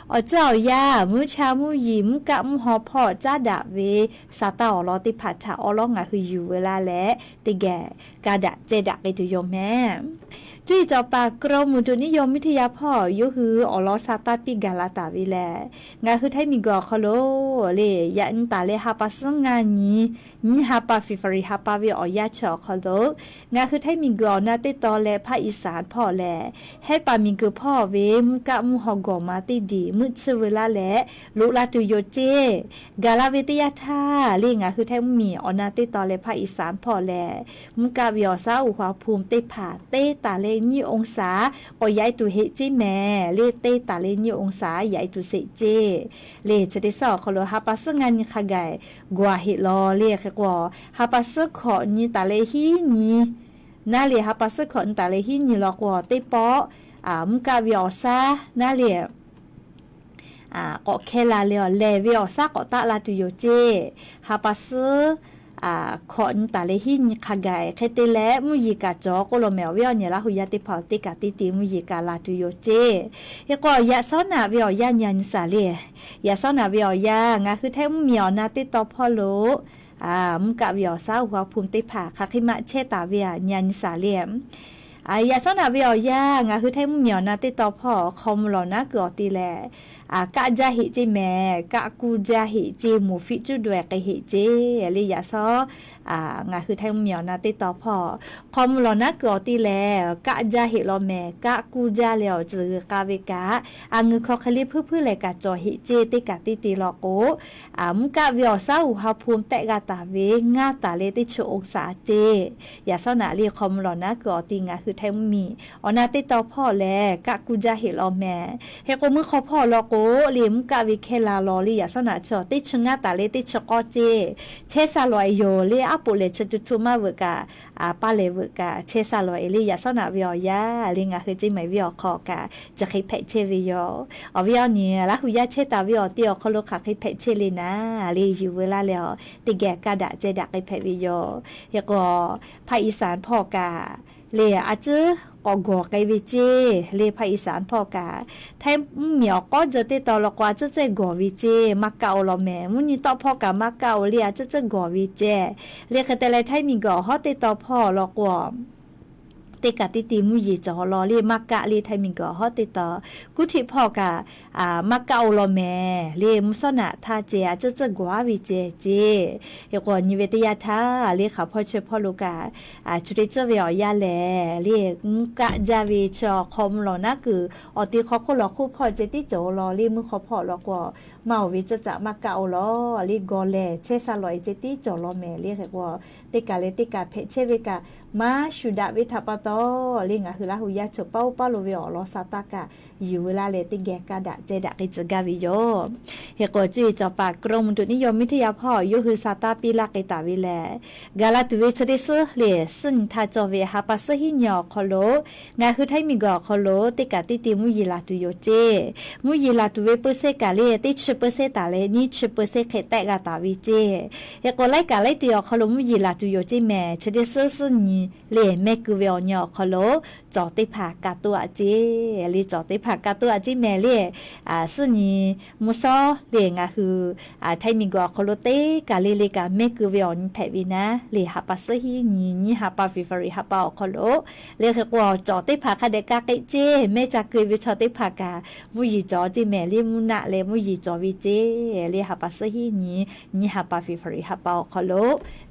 awˬ ceuˬ awˬ yanˇ mvuhˇ cha mvuhˇ yiˍ mvuhˇ kaˆ mvuhˇ haw hpawˇ caˉ daꞈ ve sa taˇ awˬ lawn teˇ hpaˍ htaꞈ awˬ lawn ngaˬ hui yuˬ veu laˇ leh teˇ geh kaˇ daꞈ cehˇ daꞈ k'ai tuˬ yoˬ mehˍ. Cuˇ yiˍ cawˬ paˍ กรมอุตุนิยมวิทยา hpawˇ yawˇ hui awˬ lawn sa taˇ piˇ gaˬ la taˍ ve lehˬ, ngaˬ hui Htaiˇ miˬguiˬ awˬ hk'aw lo le yaꞈ nyi taˍ leh ha pa suhˉ ngaˇ nyi, nyiˇ ha pa February ha pa ve awˬ yanˇ chi awˬ hk'aw lo ngaˬ hui Htaiˇ miˬguiˬ awˬ na teˇ taw leh ภาคอีสาน hpawˇ lehˬ, Hehˉ paˍ miˬguiˬ hpawˇ ve mvuhˇ kaˆ mvuhˇ haw gawˬ ma teˇ diˬ meuˆ tsuhˇ veu laˇ leh loꞈ la tuˬ yoˬ ceˇ. Gaˬ la ve teˇ yanˇ htaˇ le ngaˬ hui Htaiˇ mvuhˇmiˬ awˬ na teˇ taw leh ภาคอีสาน hpawˇ lehˬ, mvuhˇ kaˆ ve awˬ shaˉ อุณหภูมิ teˇ hpaˍ teˇ taˍ leh nyiˇ องศา k'awꞈ yaꞈ e tuˬ heˆ ceˇ mehˍ le. Teˇ taˍ leh nyiˇ องศา yaꞈ e tuˬ sheˍ ceˇ le. Chi teˇ suhˉ awˬ hk'aw lo ha pa suhˉ ngaˇ nyi hk'a gaˬ gawˬ a heˆ law le. Hk'e k'o ha pa suhˉ hkawꞈ nyi taˍ leh hiˉ nyi naˉ le, ha pa suhˉ hkawꞈ nyi taˍ leh hiˉ nyi law k'o teˇ pawˆ mvuhˇ kaˆ ve awˬ shaˉ naˉ le k'awꞈ hkehˇ la leh, lehˬ ve awˬ shaˉ k'awꞈ taˆ la tuˬ yoˬ ceˇ. Ha pa suhˉ hkawꞈ nyi taˍ leh hiˉ nyi hk'a gaˬ hk'e te leh mvuhˇ yeˬ kaꞈ cawˬ k'oˆ lo mehˍ. Awˬ viˉ awˬ nyi Laˇ huˍ yaˇ teˇ hpaˍ teˇ kaꞈ teˇ te mvuhˇ yeˬ kaꞈ la tuˬ yoˬ ceˇ. Hk'e k'o yaꞈ shawˉ naꞈ ve awˬ yanˇ nyi a nyi shaˍ le. Yaꞈ shawˉ naꞈ ve awˬ yanˇ ngaˬ hui Htaiˇ mvuhˇmiˬ awˬ na teˇ taw hpawˇ lo mvuhˇ kaˆ ve awˬ shaˉ อุณหภูมิ teˇ hpaˍ hk'aˬ hk'e maꞈ chehˇ taˍ ve a nyi a nyi shaˍ le. Yaꞈ shawˉ naꞈ ve awˬ yanˇ ngaˬ hui Htaiˇ mvuhˇmiˬ awˬ na teˇ taw hpawˇ hk'aw mvuh lawˬ naˉ kuiˬ awˬ te lehˬ, kaˆ jaˇ heꞈ ceˇ mehˍ, kaˆ kuˇ jaˇ heꞈ ceˇ, moˍ fiˆ cuˉ daweh k'ai heꞈ ceˇ le. Yaꞈ shawˉ ngaˬ hui Htaiˇ mvuhˇmiˬ awˬ na teˇ tawn hpawˇ hk'aw mvuh lawˬ naˉ kuiˬ awˬ ti lehˬ, kaˆ jaˇ heꞈ law mehˍ, kaˆ kuˇ jaˇ leh awˬ tcuhˬ g'uiˬ k'a ve kaꞈ, a ngeuˬ hk'aw hk'e le hpuiˇ hpuiˇ lehˬ kaꞈ cawˬ heꞈ ceˇ. Teˇ kaꞈ teˇ ti law k'o, mvuhˇ kaˆ ve awˬ shaˉ uˬ ha hpu tehˆ g'a taˍ ve ngaˇ taˍ leh teˇ chi องศา ceˇ. Yaꞈ shawˉ naꞈ le hk'aw mvuh lawˬ naˉ kuiˬ awˬ ti ngaˬ hui Htaiˇ mvuhˇmiˬ awˬ na teˇ tawn hpawˇ lehˬ, kaˆ kuˇ jaˇ heꞈ law mehˍ. Hk'e k'o, mvuhˇ hk'aw hpawˇ law k'o le, mvuhˇ kaˆ ve hkehˇ la law le, yaꞈ shawˉ naꞈ chi teˇ chi ngaˇ taˍ leh teˇ chi k'awˇ ceˇ. Chehˇ sha lawˬ e yoˬ le, aˉ poꞈ lehˬ chi tu htu maˇ veuꞈ kaꞈ, paˇ lehˬ veuꞈ kaꞈ chehˇ sha lawˬ e le. Yaꞈ shawˉ naꞈ ve awˬ yanˇ le ngaˬ hui ceˇ mehˍ ve awˬ hk'aw kaꞈ chi hk'e hpehꞈ chehˇ ve yoˬ. Awˬ viˉ awˬ nyi Laˇ hu yaˇ chehˇ taˍ ve awˬ ti awˬ hk'aw lo hk'aˬ hk'e hpehꞈ chehˇ le naˍ le, yuˬ veu laˇ leh awˬ teˇ geh kaˇ daꞈ ceh daꞈ k'ai hpehꞈ ve yoˬ. Hk'e k'o, ภาคอีสาน hpawˇ kaꞈ le a ciˉ k'awꞈ gawˬ k'ai ve ceˇ le. ภาคอีสาน hpawˇ kaꞈ Htaiˇ mvuhˇmiˬ awˬ k'awˉ jeu teˇ tawn law k'o a ciˉ cehˇ gawˬ ve ceˇ, maˇ kaˆ-oˬ law mehˍ. Mvuhˇ nyi tawˆ hpawˇ kaꞈ maˇ kaˆ-oˬ le, a ciˉ cehˇ gawˬ ve ceˇ. Le hk'e te leh Htaiˇ miˬguiˬ awˬ hawˉ teˇ tawn hpawˇ law k'o teˇ kaꞈ teˇ ti mvuhˇ yeˬ cawˬ law le, maˇ kaˆ le. Htaiˇ miˬguiˬ awˬ hawˉ teˇ tawn kuˇ htiˆ hpawˇ kaꞈ maˇ kaˆ-oˬ law mehˍ le, mvuhˇ shawˉ naꞈ htaˇ ceh a ciˉ cehˇ gawˬ-aˉ ve ceh ceˇ. Hk'e k'o, nyi ve teˇ yanˇ htaˇ le hk'aˬ hpawˇ chi hpawˇ lo kaꞈ chi teˇ ceuˬ ve awˬ yanˇ lehˬ le, mvuhˇ kaˆ jaˇ ve chi awˬ hk'aw mvuh lawˬ naˉ kuiˬ awˬ ti hk'aw hk'oˆ lawˬ hk'oˆ hpawˇ ceh tiˉ cawˬ law le, mvuhˇ hk'aw hpawˇ law k'o maˇ-oˬ ve ceuˬ caꞈ maˇ kaˆ-oˬ law le, gawˬ lehˬ chehˇ sha lawˬ e ceh tiˉ cawˬ law mehˍ le. Hk'e k'o, teˇ kaꞈ leh teˇ kaꞈ hpehꞈ chehˇ ve kaꞈ maˇ shuˍ daꞈ ve htaꞈ pa taw le, ngaˬ hui Laˇ hu yaˇ chaw paˇ oˇ paˇ lo ve awˬ lawn sa taˇ kaꞈ yuˬ veu laˇ leh teˇ geh kaˇ daꞈ ceh daꞈ k'ai tcuh gaˇ ve yoˬ. Hk'e k'o, cuˇ yiˍ cawˬ paˍ กรมอุตุนิยมวิทยา hpawˇ yawˇ hui sa taˇ piˇ laˇ k'ai taˍ ve lehˬ, gaˬ la tuˬ ve chi teˇ suhˉ le, suhˉ nyi htaˇ cawˬ ve ha pa suhˉ hiˉ nyi awˬ hk'aw lo ngaˬ hui Htaiˇ miˬguiˬ awˬ hk'aw lo teˇ kaꞈ teˇ ti mvuhˇ yeˬ laˬ tuˬ yoˬ ceˇ. Mvuhˇ yeˬ laˬ tuˬ ve เปอร์เซ็นต์ kaꞈ le teˇ chi เปอร์เซ็นต์ taˍ leh nyiˇ chi เปอร์เซ็นต์ hk'e tehˆ g'a taˍ ve ceˇ. Hk'e k'o, laiˉ kaꞈ laiˉ ti awˬ hk'aw lo mvuhˇ yeˬ laˬ tuˬ yoˬ ceˇ mehˍ. Chi teˇ suhˉ suhˉ nyi le mehˆ keu ve awˬ nyi awˬ hk'aw lo cawˬ teˇ hpaˍ ka toˆ-a ceˇ le, cawˬ teˇ hpaˍ ka toˆ-a ceˇ mehˍ le. Suhˉ nyi mvuhˇ shawˉ le ngaˬ hui Htaiˇ miˬguiˬ awˬ hk'aw lo teˇ kaꞈ le le kaꞈ mehˆ keu ve awˬ nyi hpehꞈ ve naˉ le, ha pa suhˉ hiˉ nyi nyiˇ ha pa February ha pa awˬ hk'aw lo le. Hk'e k'o, cawˬ teˇ hpaˍ hk'a dehꞈ ka k'ai ceˇ, mehˆ ca keu ve chaw teˇ hpaˍ kaꞈ mvuhˇ yeˬ cawˬ ceˇ mehˍ le, mvuhˇ naˆ leh mvuhˇ yeˬ cawˬ ve ceˇ le, ha pa suhˉ hiˉ nyi nyiˇ ha pa February ha pa awˬ hk'aw lo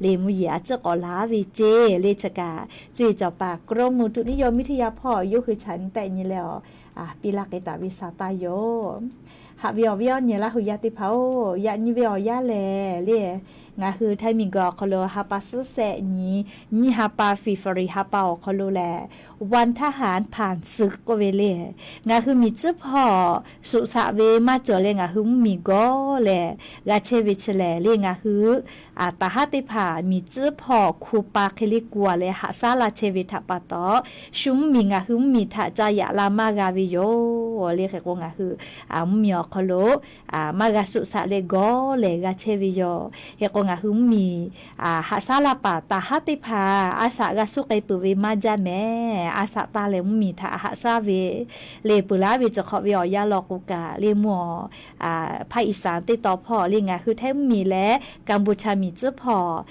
le mvuhˇ yeˬ a ciˉ k'awꞈ laˬ ve ceˇ le. Chi kaꞈ cuˇ yiˍ cawˬ paˍ กรมอุตุนิยมวิทยา hpawˇ yawˇ hui chaꞈ nyi tehˆ nyi leh awˬ piˇ laˇ k'ai taˍ ve sa taˇ yoˬ. Haꞈ ve awˬ viˉ awˬ nyi Laˇ hu yaˇ teˇ hpaˍ-oˬ, yaꞈ nyi ve awˬ yanˇ lehˬ le, ngaˬ hui Htaiˇ miˬguiˬ awˬ hk'aw lo ha pa suhˉ shehˆ nyi nyiˇ ha pa February ha pa awˬ hk'aw lo lehˬ, วันทหารผ่านศึก k'oˆ ve le, ngaˬ hui miˬ tcuhˉ hpawˇ suꞈ shaꞈ ve maˇ cawˬ leh ngaˬ hui mvuhˇmiˬ gawˇ leh g'a chehˇ ve chi lehˬ le, ngaˬ hui taˍ haˉ teˇ hpaˍ miˬ tcuhˉ hpawˇ hku pa hk'e le ku-a leh haꞈ shaˉ laˇ chehˇ ve htaꞈ pa taw, shu mvuhˇmiˬ ngaˬ hui mvuhˇmiˬ htaꞈ ca yaꞈ la maˇ g'a ve yoˬ le. Hk'e k'o, ngaˬ hui mvuhˇmiˬ awˬ hk'aw lo maˇ g'a suꞈ shaꞈ leh gawˇ lehˬ g'a chehˇ ve yoˬ. Hk'e k'o, ngaˬ hui mvuhˇmiˬ haꞈ shaˉ laˇ paˍ taˍ haˉ teˇ hpaˍ a shaꞈ g'a suh k'ai peuˬ ve maˇ jaˇ mehˍ. A shaꞈ taˇ leh mvuhˇmiˬ htaꞈ haꞈ shaˉ ve le peuˬ laˇ ve cawˬ hk'awꞈ ve awˬ yanˇ law k'o kaꞈ le, mvuhˇ awˬ ภาคอีสาน teˇ tawn hpawˇ le ngaˬ hui Htaiˇ mvuhˇmiˬ leh Kaˍbuˍchaˍ miˬ tcuhˉ hpawˇ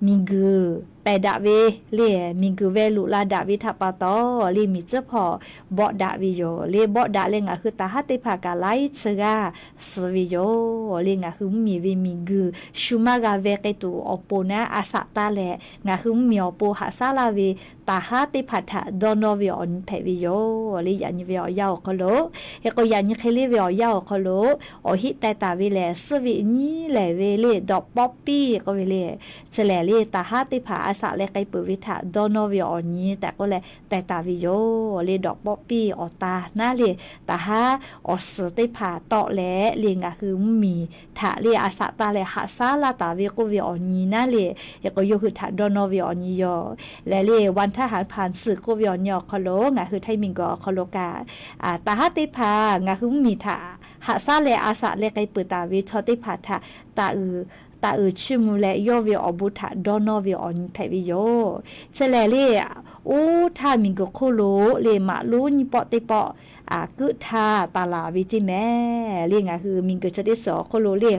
miˬguiˬ pehˬ daꞈ ve le, miˬguiˬ ve loꞈ la daꞈ ve htaꞈ pa taw le, miˬ tcuhˉ hpawˇ bawˆ daꞈ ve yoˬ le. Bawˆ daꞈ leh ngaˬ hui taˍ haˉ teˇ hpaˍ kaꞈ laiˉ chi g'aˇ suh ve yoˬ le. Ngaˬ hui mvuhˇmiˬ ve miˬguiˬ shu maˇ g'a ve k'ai tuˬ awˬ pon naˉ a shaꞈ taˇ leh ngaˬ hui mvuhˇmiˬ awˬ pon haꞈ shaˉ laˇ ve taˍ haˉ teˇ hpaˍ htaꞈ dawˇ nawˇ ve awˬ nyi hpehꞈ ve yoˬ le. Yaꞈ nyi ve awˬ yanˇ awˬ hk'aw lo, hk'e k'o yaꞈ nyi hk'e le ve awˬ yanˇ awˬ hk'aw lo awˬ heˆ teh taˍ ve lehˬ, suhˉ ve nyiˉ lehˬ ve le dawꞈ pawˆ piˇ k'oˆ ve le. Chi lehˬ le, taˍ haˉ teˇ hpaˍ a shaꞈ leh k'ai peuˬ ve htaꞈ dawˇ nawˇ ve awˬ nyi tehꞈ k'oˆ leh teh taˍ ve yoˬ le. Dawꞈ pawˆ piˇ awˬ ta naˉ le, taˍ haˉ awˬ suhˍ teˇ hpaˍ tawˆ leh le ngaˬ hui mvuhˇmiˬ htaꞈ le a shaꞈ taˇ leh haꞈ shaˉ laˇ taˍ ve k'oˆ ve awˬ nyi naˉ le. Hk'e k'o, yawˇ hui htaꞈ dawˇ nawˇ ve awˬ nyi yoˬ. Lehˬ le, วันทหารผ่านศึก k'oˆ ve awˬ nyi awˬ hk'aw lo ngaˬ hui Htaiˇ miˬguiˬ awˬ hk'aw lo kaꞈ taˍ haˉ teˇ hpaˍ ngaˬ hui mvuhˇmiˬ htaꞈ haꞈ shaˉ leh a shaꞈ leh k'ai peuˬ taˍ ve chaw teˇ hpaˍ htaꞈ taˍ uiˍ chiˇ mvuh leh yawˇ ve awˬ bon htaꞈ dawˇ nawˇ ve awˬ nyi hpehꞈ ve yoˬ. Chi lehˬ le, oˇ htaˇ miˬguiˬ hk'oˆ lo le maꞈ lonˉ nyiˇ pawˆ teˇ pawˆ kuˆ htaˇ taˍ laˬ ve ceˇ mehˍ le. Ngaˬ hui miˬguiˬ chi teˇ suhˍ awˬ hk'oˆ lo le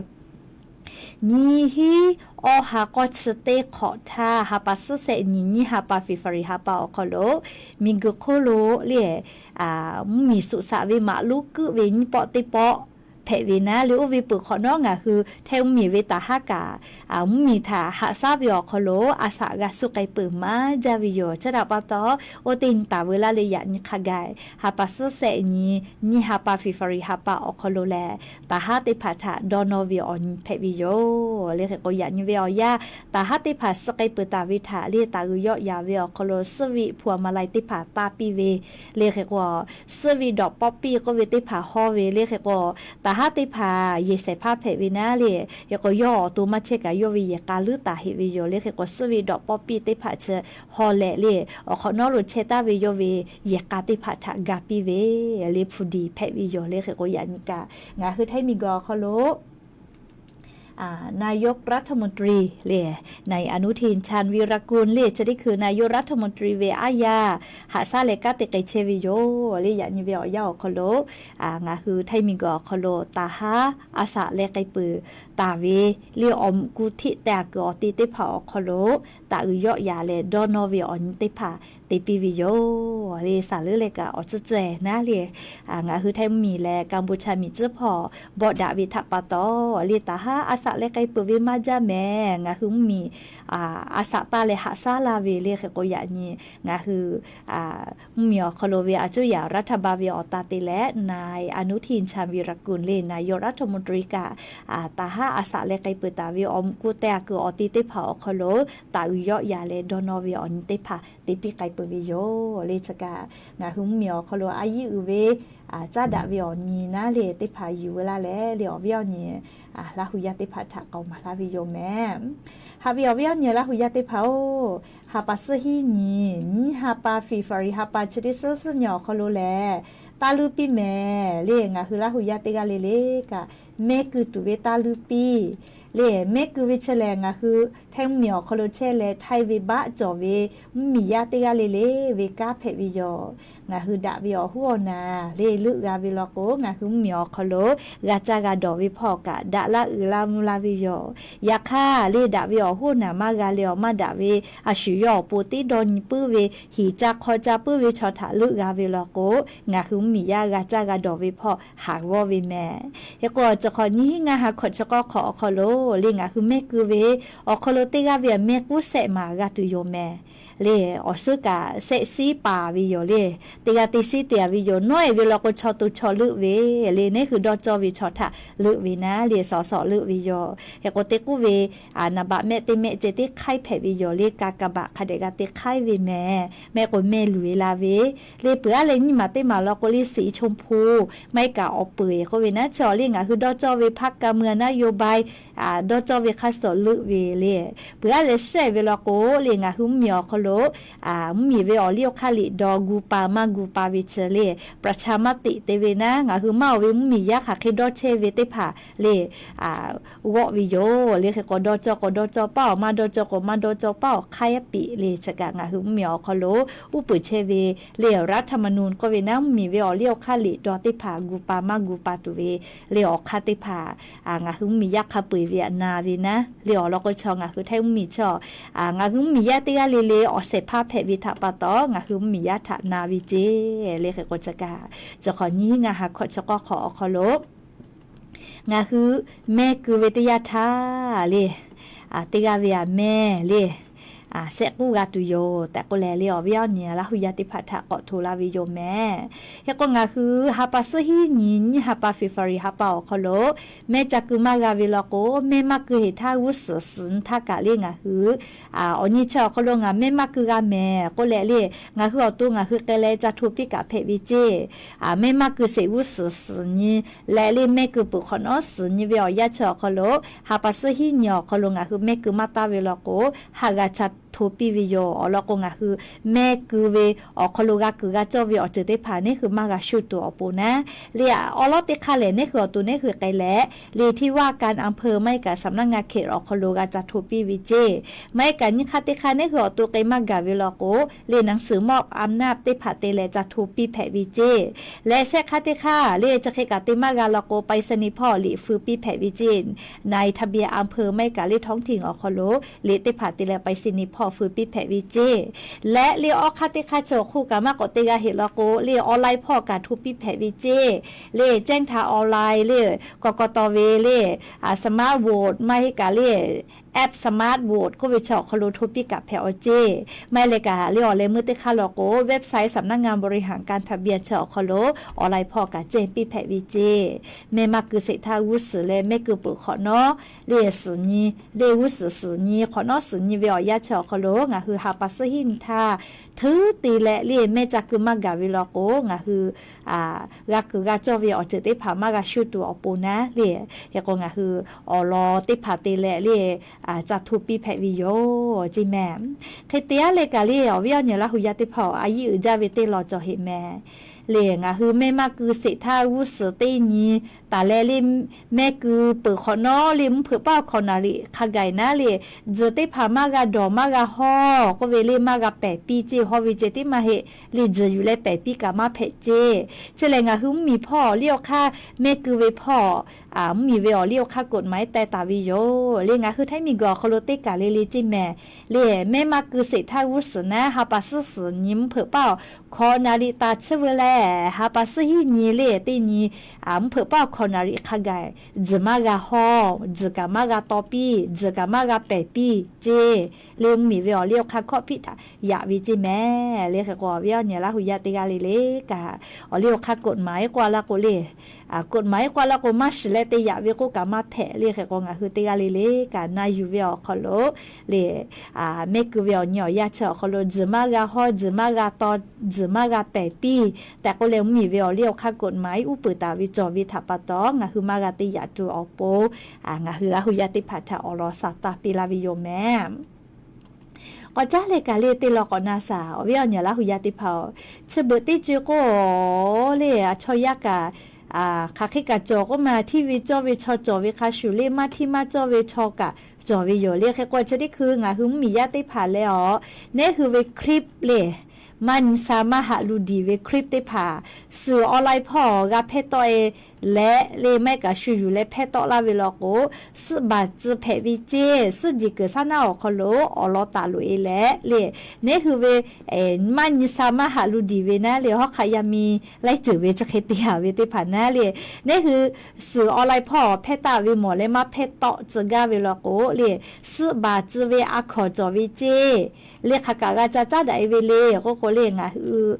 Nyiˇ hinˉ awˇ ha k'awˇ chi teˇ hk'awꞈ htaˇ, ha pa suhˉ shehˆ nyi nyiˇ ha pa February ha pa awˬ hk'aw lo, miˬguiˬ hk'oˆ lo le, mvuhˇmiˬ suꞈ shaꞈ ve maꞈ lonˉ kuiˆ ve nyiˇ pawˆ teˇ pawˆ hpehꞈ ve naˉ le, oˇ ve peuˬ hk'awꞈ nawˉ ngaˬ hui htaiˇ mvuhˇmiˬ ve taˍ haˉ kaꞈ mvuhˇmiˬ htaꞈ haꞈ shaˉ ve awˬ hk'aw lo a shaꞈ g'a suh k'ai peuˬ maˇ jaˇ ve yoˬ. Chi htaꞈ pa taw, oˇ teˇ nyi taˍ veu laˇ le yaꞈ nyi hk'a gaˬ, ha pa suhˉ shehˆ nyi nyiˇ ha pa February ha pa awˬ hk'aw lo lehˬ, taˍ haˉ teˇ hpaˍ htaꞈ dawˇ nawˇ ve awˬ nyi hpehꞈ ve yoˬ. Le hk'e k'o, yaꞈ nyi ve awˬ yanˇ, taˍ haˉ teˇ hpaˍ suh k'ai peuˬ taˍ ve htaꞈ le, taˍ uiˍ yawˆ yaˍ ve awˬ hk'aw lo suhˉ ve hpu a ma lai teˇ hpaˍ taˇ piˇ ve, le hk'e k'o, suhˉ ve dawꞈ pawˆ piˇ k'oˆ ve teˇ hpaˍ hawˇ ve, le hk'e k'o, taˍ haˉ teˇ hpaˍ yehˬ shehˍ hpaˇ hpehꞈ ve naˉ le, hk'e k'o, yawˇ awˬ to maˇ chehˇ kaꞈ yawˇ ve yehˬ k'a leuˉ taˍ heꞈ ve yoˬ. Le hk'e k'o, suhˉ ve dawꞈ pawˆ piˇ teˇ hpaˍ chi hawˇ leh le, awˬ hk'awꞈ nawˉ lo chehˇ taˍ ve yawˇ ve yehˬ k'a teˇ hpaˍ htaꞈ ga piˇ ve, le hpu diˍ hpehꞈ ve yoˬ. Le hk'e k'o, yaꞈ nyi kaꞈ ngaˬ hui htaiˇ miˬguiˬ awˬ hk'aw lo นายกรัฐมนตรี le, นายอนุทิน ชาญวีรกูล le, chi teˇ hkui นายกรัฐมนตรี ve aˉ yaˇ haꞈ shaˉ leh kanˉ te k'ai chehˇ ve yoˬ. Le yaꞈ nyi ve awˬ yanˇ awˬ hk'aw lo, ngaˬ hui htaiˇ miˬguiˬ awˬ hk'aw lo taˍ haˉ a shaꞈ leh k'ai peuˬ taˍ ve, le awˬ mvuhꞈ ku hteˆ te a kuiˬ awˬ te teˇ hpaˍ awˬ hk'aw lo taˍ uiˍ yawˆ yaˍ leh dawˇ nawˇ ve awˬ nyi teˇ hpaˍ te piˇ ve yoˬ. Le shaˍ leuˉ leh kaꞈ awˬ tcuhˇ ceh naˉ le, ngaˬ hui htaiˇ mvuhˇmiˬ leh Kaˍbuˍchaˍ miˬ tcuhˉ hpawˇ bawˆ daꞈ ve htaꞈ pa taw, le taˍ haˉ a shaꞈ leh k'ai peuˬ ve maˇ jaˇ mehˍ. Ngaˬ hui mvuhˇmiˬ a shaꞈ taˇ leh haꞈ shaˉ laˇ ve, le hk'e k'o, yaꞈ nyi ngaˬ hui mvuhˇmiˬ awˬ hk'aw lo ve a cuˇ yaꞈ รัฐบาล ve awˬ ta te leh นายอนุทิน ชาญวีรกูล le, นายกรัฐมนตรี kaꞈ taˍ haˉ a shaꞈ leh k'ai peuˬ taˍ ve awˬ mvuhꞈ ku te a kuiˬ awˬ te teˇ hpaˍ awˬ hk'aw lo taˍ uiˍ yawˆ yaˍ leh dawˇ nawˇ ve awˬ nyi teˇ hpaˍ te piˇ k'ai peuˬ ve yoˬ. Le chi kaꞈ ngaˬ hui mvuhˇmiˬ awˬ hk'aw lo a yiˉ uiˍ ve caˉ daꞈ ve awˬ nyi naˉ le teˇ hpaˍ yuˬ veu laˇ leh, le awˬ viˉ awˬ nyi Laˇ hu yaˇ teˇ hpaˍ htaꞈ k'aoˍ maˍ laˇ ve yoˬ mehˍ. Haꞈ ve awˬ viˉ awˬ nyi Laˇ hu yaˇ teˇ hpaˍ-oˬ, ha pa suhˉ hiˉ nyi nyiˇ ha pa February ha pa chi teˇ suhˉ suhˉ nyi awˬ hk'aw lo lehˬ, taˇ luˇ piˇ mehˍ. Le ngaˬ hui Laˇ hu yaˇ teˇ g'aˇ le le kaꞈ mehˆ keu tuˬ ve taˇ luˇ piˇ. Le mehˆ keu ve chi lehˬ, ngaˬ hui htaiˇ mvuhˇmiˬ awˬ hk'aw lo chehˇ leh htaiˇ ve baˆ cawˬ ve mvuhˇmiˬ yaˇ teˇ g'aˇ le le ve kanˉ hpehꞈ ve yoˬ. Ngaˬ hui daꞈ ve awˬ hoˉ awˬ naˍ le leuˆ g'a ve law k'o, ngaˬ hui mvuhˇmiˬ awˬ hk'aw lo g'a caˇ g'a dawˬ ve hpawˇ kaꞈ daꞈ laˇ uiˍ laˇ mvuh laˇ ve yoˬ. Yaꞈ hk'aˇ le, daꞈ ve awˬ hoˉ naˍ maˇ g'a leh awˬ maˇ daꞈ ve a shu yawˇ awˬ pon teˇ dawˇ nyi puiˉ ve, hiˍ ca hk'aw ca puiˉ ve chaw htaꞈ leuˆ g'a ve law k'o, ngaˬ hui mvuhˇmiˬ yaˇ g'a caˇ g'a dawˬ ve hpawˇ haˍ g'awˇ ve mehˍ. Hk'e k'o, chi hk'awꞈ nyiˇ hinˉ ngaˇ ha hkawꞈ chi k'awˇ hk'awꞈ awˬ hk'aw lo le, ngaˬ hui mehˆ keu ve awˬ hk'aw lo teˇ g'aˇ ve a mehˆ k'uˉ shehˆ maˍ g'a tuˬ yoˬ mehˍ. Le awˬ suhˉ kaꞈ shehˆ shiˉ paˍ ve yoˬ le. Teˇ g'aˇ teˇ shiˉ te a ve yoˬ. Nawˉ e ve law k'o, chaw to chaw leuˆ ve le, neˉ hui dawˇ cawˇ ve chaw htaꞈ leuˆ ve naˉ le, shawˍ shawˍ leuˆ ve yoˬ. Hk'e k'o, teˇ k'uˉ ve naˍ baꞈ mehˆ teˇ mehˆ ceh teˇ hk'aiˉ hpehꞈ ve yoˬ le. Ka ka baꞈ hk'a dehꞈ g'a te hk'aiˉ ve mehˍ. Mehˆ k'o mehˆ luˬ e la ve le, peuˬ aˉ leh nyiˇ maˬ teˇ maˬ law k'o le, สีชมพู maˇ heˆ kaꞈ awˬ peuˬ eˬ k'oˆ ve naˉ, chi awˬ le ngaˬ hui dawˇ cawˇ ve พรรคการเมืองนโยบาย dawˇ cawˇ ve hk'a shuˍ leuˆ ve le. Peuˬ aˉ leh shehˆ ve law k'o le, ngaˬ hui mvuhˇmiˬ awˬ hk'aw lo mvuhˇmiˬ ve awˬ liˇ awˬ hk'aˇ liꞈ dawˇ gu pa maˇ gu pa ve chi le, ประชามติ te ve naˉ, ngaˬ hui maˇ oˬ ve mvuhˇmiˬ yaˇ hk'aˬ hk'e dawˇ chehˇ ve teˇ hpaˍ le g'awˆ ve yoˬ le. Hk'e k'o, dawˇ cawˇ k'o dawˇ cawˇ paˇ awˬ, maˇ dawˇ cawˇ k'o maˇ dawˇ cawˇ paˇ awˬ hk'aiˉ piˍ le. Chi kaꞈ ngaˬ hui mvuhˇmiˬ awˬ hk'aw lo uˉ peunˍ chehˇ ve le, รัฐธรรมนูญ k'oˆ ve naˉ, mvuhˇmiˬ ve awˬ liˇ awˬ hk'aˇ liꞈ dawˇ teˇ hpaˍ gu pa maˇ gu pa tuˬ ve le, awˬ hk'aˇ teˇ hpaˍ ngaˬ hui mvuhˇmiˬ yaˇ hk'a peu eˬ ve htaꞈ na ve naˉ le. Awˬ lawn k'o, chaw ngaˬ hui htaiˇ mvuhˇmiˬ chaw, ngaˬ hui mvuhˇmiˬ yaˇ teˇ g'aˇ le le awˬ shehˍ hpaˇ hpehꞈ ve htaꞈ pa taw, ngaˬ hui mvuhˇmiˬ yaˇ htaꞈ na ve ceˇ le. Hk'e k'o, chi kaꞈ chi hk'awꞈ nyiˇ hinˉ ngaˇ ha hkawꞈ chi k'awˇ hk'awꞈ awˬ hk'aw lo ngaˬ hui mehˆ keu ve teˇ yanˇ htaˇ le, teˇ g'aˇ ve a mehˆ le shehˆ k'uˉ g'a tuˬ yoˬ tehꞈ k'oˆ leh le, awˬ viˉ awˬ nyi Laˇ hu yaˇ teˇ hpaˍ htaꞈ k'awꞈ hto la ve yoˬ mehˍ. Hk'e k'o, ngaˬ hui ha pa suhˉ hiˉ nyi nyiˇ ha pa February ha pa awˬ hk'aw lo mehˆ ca keu maˇ g'a ve law k'o, mehˆ maˇ keu heˍ htaˇ g'uˇ suhˍ suhˍ nyi htaˇ kaꞈ le, ngaˬ hui awˬ nyi chi awˬ hk'aw lo ngaˬ mehˆ maˇ keu g'a mehˍ k'oˆ leh le, ngaˬ hui awˬ to ngaˬ hui k'ai leh ca hto piˇ kaꞈ hpehꞈ ve ceˇ. Mehˆ maˇ keu sheˍ g'uˇ suhˍ suhˍ nyi leh le, mehˆ keu peuˬ hk'awꞈ nawˉ suhˍ nyi ve awˬ yanˇ chi awˬ hk'aw lo, ha pa suhˉ hiˉ nyi awˬ hk'aw lo ngaˬ hui mehˆ keu maˇ taˍ ve law k'o, haꞈ g'a ca hto piˇ ve yoˬ. Awˬ lawn k'o, ngaˬ hui mehˆ keu ve awˬ hk'aw lo g'a kuiˬ g'a cawˇ ve awˬ ceuˬ teˇ hpaˍ neˇ hui maˇ g'a shuˇ tuˬ awˬ pon naˉ, le awˉ lawˉ teˇ hk'aˇ lehˬ, neˇ hui awˬ to neˇ hui k'ai leh, le ที่ว่าการอำเภอ maˇ heˆ kaꞈ สำนักงานเขต awˬ hk'aw lo g'a ca hto piˇ ve ceˇ. Maˇ heˆ kaꞈ nyiˇ hk'aˇ teˇ hk'aˇ neˇ hui awˬ to k'ai maˇ gaˬ ve law k'o, le หนังสือมอบอำนาจ teˇ hpaˍ te leh ca hto piˇ hpehꞈ ve ceˇ. Leh shehˆ hk'aˇ teˇ hk'aˇ le chi hk'e kaꞈ te maˇ g'a law k'o, ไปรษณีย์ hpawˇ liꞈ feu piˇ hpehꞈ ve ceˇ. นายทะเบียนอำเภอ maˇ heˆ kaꞈ le ท้องถิ่น awˬ hk'aw lo liꞈ teˇ hpaˍ te leh ไปรษณีย์ hpawˇ feu piˇ hpehꞈ ve ceˇ. Leh le awˉ hk'aˇ teˇ hk'aˇ chi awˬ hk'oˆ kaꞈ maˇ k'awꞈ te g'a heˆ law k'o, le online hpawˇ kaꞈ hto piˇ hpehꞈ ve ceˇ. Le แจ้งทางออนไลน์ le กกต ve le smart vote maˇ heˆ kaꞈ le app smart vote k'oˆ ve chi awˬ hk'aw lo hto piˇ kaꞈ hpehꞈ awˬ ceˇ. Maˇ heˆ leh kaꞈ le awˬ leh meuˇ teˇ hk'aˇ law k'o, website สำนักงานบริหารการทะเบียน chi awˬ hk'aw lo online hpawˇ kaꞈ ceh piˇ hpehꞈ ve ceˇ. Mehˆ maˇ keu sheˍ htaˇ g'uˇ suhˍ leh mehˆ keu peuˬ hk'awꞈ nawˉ le suhˍ nyi, le g'uˇ suhˍ suhˍ nyi hk'awꞈ nawˉ suhˍ nyi ve awˬ yanˇ chi awˬ hk'aw lo ngaˬ hui ha pa suhˉ hiˉ nyi htaˇ hteuˉ te leh le mehˆ ca keu maˇ gaˬ ve law k'o, ngaˬ hui g'a kuiˬ g'a cawˇ ve awˬ ceuˬ teˇ hpaˍ maˇ g'a shuˇ tuˬ awˬ pon naˉ le. Hk'e k'o ngaˬ hui awˬ lawn teˇ hpaˍ te leh le ca hto piˇ hpehꞈ ve yoˬ ceˇ mehˍ. Hk'e te aˉ leh kaꞈ le awˬ viˉ awˬ nyi Laˇ hu yaˇ teˇ hpaˍ-oˬ, a yiˇ uiˍ jaˇ ve teˇ lawn cawˬ heˆ mehˍ. Le ngaˬ hui mehˆ maˇ keu sheˍ htaˇ g'uˇ suhˍ teˇ nyi taˍ leh le mehˆ keu peuˬ hk'awꞈ nawˉ le mvuhˇ hpeuꞈ paˇ awˬ hkawꞈ naˍ riˍ hk'a gaˬ naˉ le, tzuhˬ teˇ hpaˍ maˇ g'a dawˬ maˇ g'a hawˇ k'oˆ ve le maˇ g'a pehˬ piˇ ceˇ. Hawˇ ve ceh tiˉ maˇ heˆ, le tzuhˬ yuˬ leh pehˬ piˇ kaꞈ maˇ hpehꞈ ceˇ. Chi lehˬ ngaˬ hui mvuhˇmiˬ hpawˇ liˇ awˬ hk'aˇ mehˆ keu ve hpawˇ mvuhˇmiˬ ve awˬ liˇ awˬ hk'aˇ กฎหมาย teh taˍ ve yoˬ. Le ngaˬ hui Htaiˇ miˬguiˬ awˬ hk'aw lo teˇ kaˬ le le ceˇ mehˍ. Le mehˆ maˇ keu sheˍ htaˇ g'uˇ suhˍ naˉ ha pa suhˉ suhˍ nyi mvuhˇ hpeuꞈ paˇ awˬ hkawꞈ naˍ riˍ taˍ tsuhˇ ve lehˬ, ha pa suhˉ hiˉ nyi le teˇ nyi mvuhˇ hpeuꞈ paˇ awˬ hkawꞈ naˍ riˍ hk'a gaˬ tzuhˬ maˇ g'a hawˇ, tzuhˬ kaꞈ maˇ g'a taw piˇ, tzuhˬ kaꞈ maˇ g'a pehˬ piˇ ceˇ. Le mvuhˇmiˬ ve awˬ liˇ awˬ hk'aˇ hkawˇ hpiˆ htaꞈ yaꞈ ve ceˇ mehˍ. Le hk'e k'o awˬ viˉ awˬ nyi Laˇ hu yaˇ teˇ g'aˇ le le kaꞈ, awˬ liˇ awˬ hk'aˇ กฎหมาย k'oˆ a laˇ k'o le, กฎหมาย k'oˆ a laˇ k'o maˇ shiˍ leh te yaꞈ ve k'oˆ kaꞈ maˇ hpehꞈ. Le hk'e k'o ngaˬ hui teˇ g'aˇ le le kaꞈ na yuˬ ve awˬ hk'aw lo le mehˆ keu ve awˬ nyi awˬ yanˇ chi awˬ hk'aw lo tzuhˬ maˇ g'a hawˇ, tzuhˬ maˇ g'a taw, tzuhˬ maˇ g'a pehˬ piˇ. Tehꞈ k'oˆ leh mvuhˇmiˬ ve awˬ liˇ awˬ hk'aˇ กฎหมาย uˉ peunˍ taˍ ve cawˬ ve htaꞈ pa taw ngaˬ hui maˇ g'a te yaꞈ tuˬ awˬ pon ngaˬ hui Laˇ hu yaˇ teˇ hpaˍ htaꞈ awˬ lawn sa taˇ piˇ laˇ ve yoˬ mehˍ. K'awꞈ caˉ leh kaꞈ le teˇ lawn k'awꞈ na shaˍ. Awˬ viˉ awˬ nyi Laˇ hu yaˇ teˇ hpaˍ-oˬ, chi beuꞈ teˇ co k'o le chaw yaˇ kaꞈ hk'aˬ hk'e kaꞈ cawˬ k'oˆ ma, hteˇ ve cawˇ ve chaw cawˬ ve hk'a shuˍ le maˇ hteˇ maˇ cawˇ ve chaw kaꞈ cawˬ ve yoˬ. Le hk'e k'o chi teˇ hkui ngaˬ hui mvuhˇmiˬ yaˇ teˇ hpaˍ leh awˬ neˇ hui ve คลิป le maˇ nyi sha maˇ haꞈ lu diˬ ve คลิป teˇ hpaˍ suhˍ online hpawˇ g'a hpehˇ tawˆ e leh le maˇ heˆ kaꞈ shu yuˬ leh hpehˇ tawˆ laˇ ve law k'o, suhˆ baˬ tcuh hpehꞈ ve ceˇ. Suhˆ diˬ kuiˬ shaˉ naˉ awˬ hk'aw lo awˬ lawn taˍ loꞈ e leh le, neˇ hui ve maˇ nyi sha maˇ haꞈ lu diˬ ve naˉ le, hawˉ hk'aˆ yaˇ miˇ laiˉ ceuˬ ve chi hk'e te haˍ ve teˇ hpaˍ naˉ le, neˇ hui suhˍ online hpawˇ hpehˇ taˆ ve mawˬ leh maˇ hpehˇ tawˆ tcuh gaˇ ve law k'o le, suhˆ baˬ tcuh ve a hkawnˍ cawˬ ve ceˇ. Le hk'aˬ kaꞈ g'a ca caˉ daꞈ e ve le k'oˆ k'o le, ngaˬ hui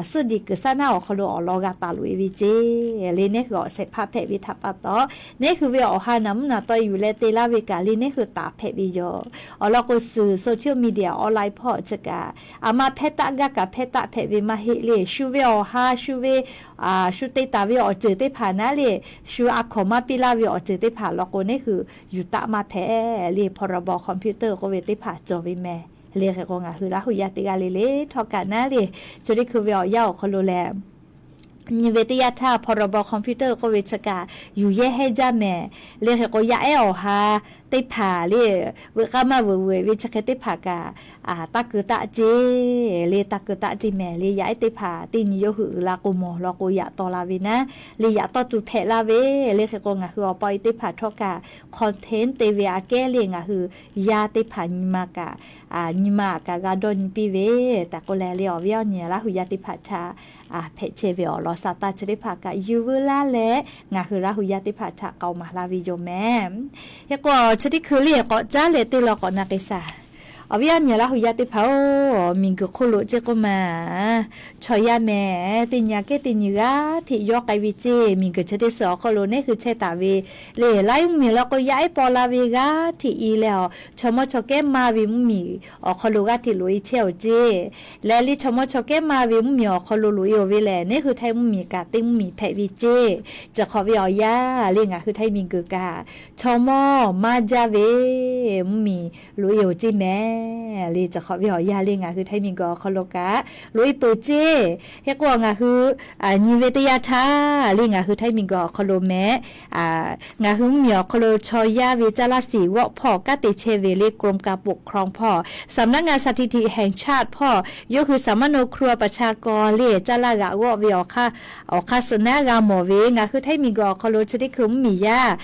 suhˆ diˬ kuiˬ shaˉ naˉ awˬ hk'aw lo awˬ lawn g'a taˍ loꞈ e ve ceˇ. Le neˇ hui awˬ shehˍ hpaˇ hpehꞈ ve htaꞈ pa taw, neˇ hui ve awˬ ha naˍ mvuhˇ naˍ taw yuˬ leh te laˇ ve kaꞈ le neˇ hui taˍ hpehꞈ ve yoˬ. Awˬ lawn k'o suhˍ social media online hpawˇ chi kaꞈ, aˬ ma hpehˇ taˆ gaˇ kaꞈ hpehˇ taˆ hpehꞈ ve maˇ heˆ le. Shu ve awˬ ha shu ve shu te taˍ ve awˬ ceuˬ teˇ hpaˍ naˉ le, shu a hkawnˍ maˇ piˇ laˇ ve awˬ ceuˬ teˇ hpaˍ law k'o neˇ hui yuˬ taˆ maˇ hpehꞈ le. พรบคอมพิวเตอร์ k'oˆ ve teˇ hpaˍ cawˬ ve mehˍ. Le hk'e k'o ngaˬ hui Laˇ hu yaˇ teˇ g'aˇ le le htawˇ kaꞈ naˉ le, chi teˇ hkui ve awˬ yanˇ awˬ hk'aw lo lehˬ, nyi ve teˇ yanˇ htaˇ พรบคอมพิวเตอร์ k'oˆ ve chi kaꞈ yuˬ yehˇ hehnˇ jaˇ mehˍ. Le hk'e k'o yaˇ ehˉ awˬ ha teˇ hpaˍ le, veuꞈ k'aˇ maˇ veuꞈ veuꞈ ve chi hk'e teˇ hpaˍ kaꞈ taˇ keu taˆ ceˇ. Le taˇ keu taˆ ceˇ mehˍ. Le yaˇ ehˉ teˇ hpaˍ teˇ nyi yawˇ hui uiˍ la k'o mawˬ law k'o yaꞈ taw la ve naˉ, le yaꞈ tawˇ tuˬ hpehꞈ laˇ ve. Le hk'e k'o ngaˬ hui awˬ pa awˬ e teˇ hpaˍ htawˇ kaꞈ content te ve aꞈ kehˉ le ngaˬ hui yaˇ teˇ hpaˍ nyi ma kaꞈ, nyi ma kaꞈ g'a dawˇ nyi piˇ ve tehꞈ k'oˆ leh le awˬ viˉ awˬ nyi Laˇ hu yaˇ teˇ hpaˍ htaꞈ hpehꞈ chehˇ ve awˬ lawn sa taˇ chi teˇ hpaˍ kaꞈ yuˬ veu laˇ leh ngaˬ hui Laˇ hu yaˇ teˇ hpaˍ htaꞈ k'aoˍ maˍ laˇ ve yoˬ mehˍ. Hk'e k'o chi teˇ hkui le k'awꞈ caˉ leh teˇ lawn k'awꞈ na k'ai shaˍ. Awˬ viˉ awˬ nyi Laˇ hu yaˇ teˇ hpaˍ-oˬ, miˬguiˬ hk'oˆ lo ceˇ k'oˆ ma, chaw yaˇ mehˍ teˇ nyi aꞈ kehˉ teˇ nyi g'aˇ hteꞈ yawˇ k'ai ve ceˇ. Miˬguiˬ chi teˇ suhˍ awˬ hk'aw lo neˇ hui chehˇ taˍ ve le, laiˉ mvuhˇmiˬ law k'o yaˇ ehˉ paw la ve g'aˇ hteꞈ i leh awˬ, chaw mawˇ chaw kehˉ maˇ ve mvuhˇmiˬ awˬ hk'aw lo g'aˇ hteꞈ loꞈ e chehˇ oˬ ceˇ. Leh le chaw mawˇ chaw kehˉ maˇ ve mvuhˇmiˬ awˬ hk'aw lo loꞈ e oˬ ve lehˬ, neˇ hui Htaiˇ mvuhˇmiˬ kaꞈ teˇ mvuhˇmiˬ hpehꞈ ve ceˇ. Chi hk'awꞈ ve awˬ yanˇ le ngaˬ hui Htaiˇ miˬguiˬ kaꞈ chaw mawˇ maˇ jaˇ ve mvuhˇmiˬ loꞈ e oˬ ceˇ mehˍ. mehˍ le. Chi hk'awꞈ ve awˬ yanˇ le ngaˬ hui Htaiˇ miˬguiˬ awˬ hk'aw lo kaꞈ loꞈ e peuˬ ceˇ. Hk'e k'o ngaˬ hui nyi ve teˇ yanˇ htaˇ le ngaˬ hui Htaiˇ miˬguiˬ awˬ hk'aw lo mehˍ, ngaˬ hui mvuhˇmiˬ awˬ hk'aw lo chaw yaˇ ve caˇ laˇ siˍ g'awˆ hpawˇ kanˉ te chehˇ ve le กรมการปกครอง hpawˇ สำนักงานสถิติแห่งชาติ hpawˇ yawˇ hui สำนักงานครัวประชากร le caˇ laˇ g'aꞈ g'awˆ ve awˬ hk'aˇ suh naˉ g'a mawˬ ve ngaˬ hui Htaiˇ miˬguiˬ awˬ hk'aw lo chi teˇ hkui mvuhˇmiˬ yaˇ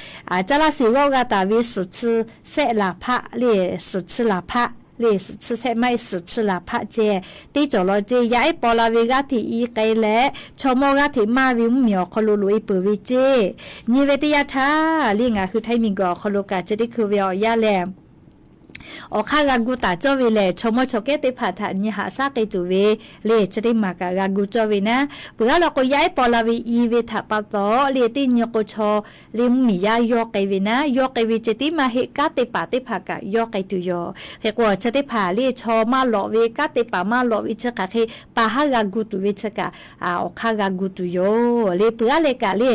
caˇ laˇ siˍ g'awˆ g'a taˍ ve suhˍ chi sehˆ laˬ hpaˆ le, suhˍ chi laˬ hpaˆ le, suhˍ chi sehˆ maˇ heˆ, suhˍ chi laˬ hpaˆ ceh teˇ cawˬ law ceˇ. Yaˇ ehˉ paw la ve g'aˇ hteꞈ i k'ai leh chaw mawˇ g'aˇ hteꞈ maˇ ve mvuhˇmiˬ awˬ hk'aw lo loꞈ e peuˬ ve ceˇ. Nyi ve teˇ yanˇ htaˇ le ngaˬ hui Htaiˇ miˬguiˬ awˬ hk'aw lo kaꞈ chi teˇ hkui ve awˬ yanˇ lehˬ awˬ hk'aˇ g'a gu taˍ cawˇ ve lehˬ, chaw mawˇ chaw kehˉ teˇ hpaˍ htaꞈ nyi haꞈ shaˉ k'ai tuˬ ve le chi teˇ maˬ kaꞈ g'a gu cawˇ ve naˉ. Peuˬ aˉ law k'o yaˇ ehˉ paw la ve i ve htaꞈ pa taw le teˇ nyi k'o chaw le mvuhˇmiˬ yaˇ yawˇ k'ai ve naˉ, yawˇ k'ai ve ceh tiˉ maˇ heˆ, kanˉ te paˍ teˇ hpaˍ kaꞈ yawˇ k'ai tuˬ yoˬ. Hk'e k'o chi teˇ hpaˍ le chaw maˇ lawꞈ ve, kanˉ te paˍ maˇ lawꞈ ve chi hk'aˬ hk'e pa haˉ g'a gu tuˬ ve chi kaꞈ awˬ hk'aˇ g'a gu tuˬ yoˬ le. Peuˬ aˉ leh kaꞈ le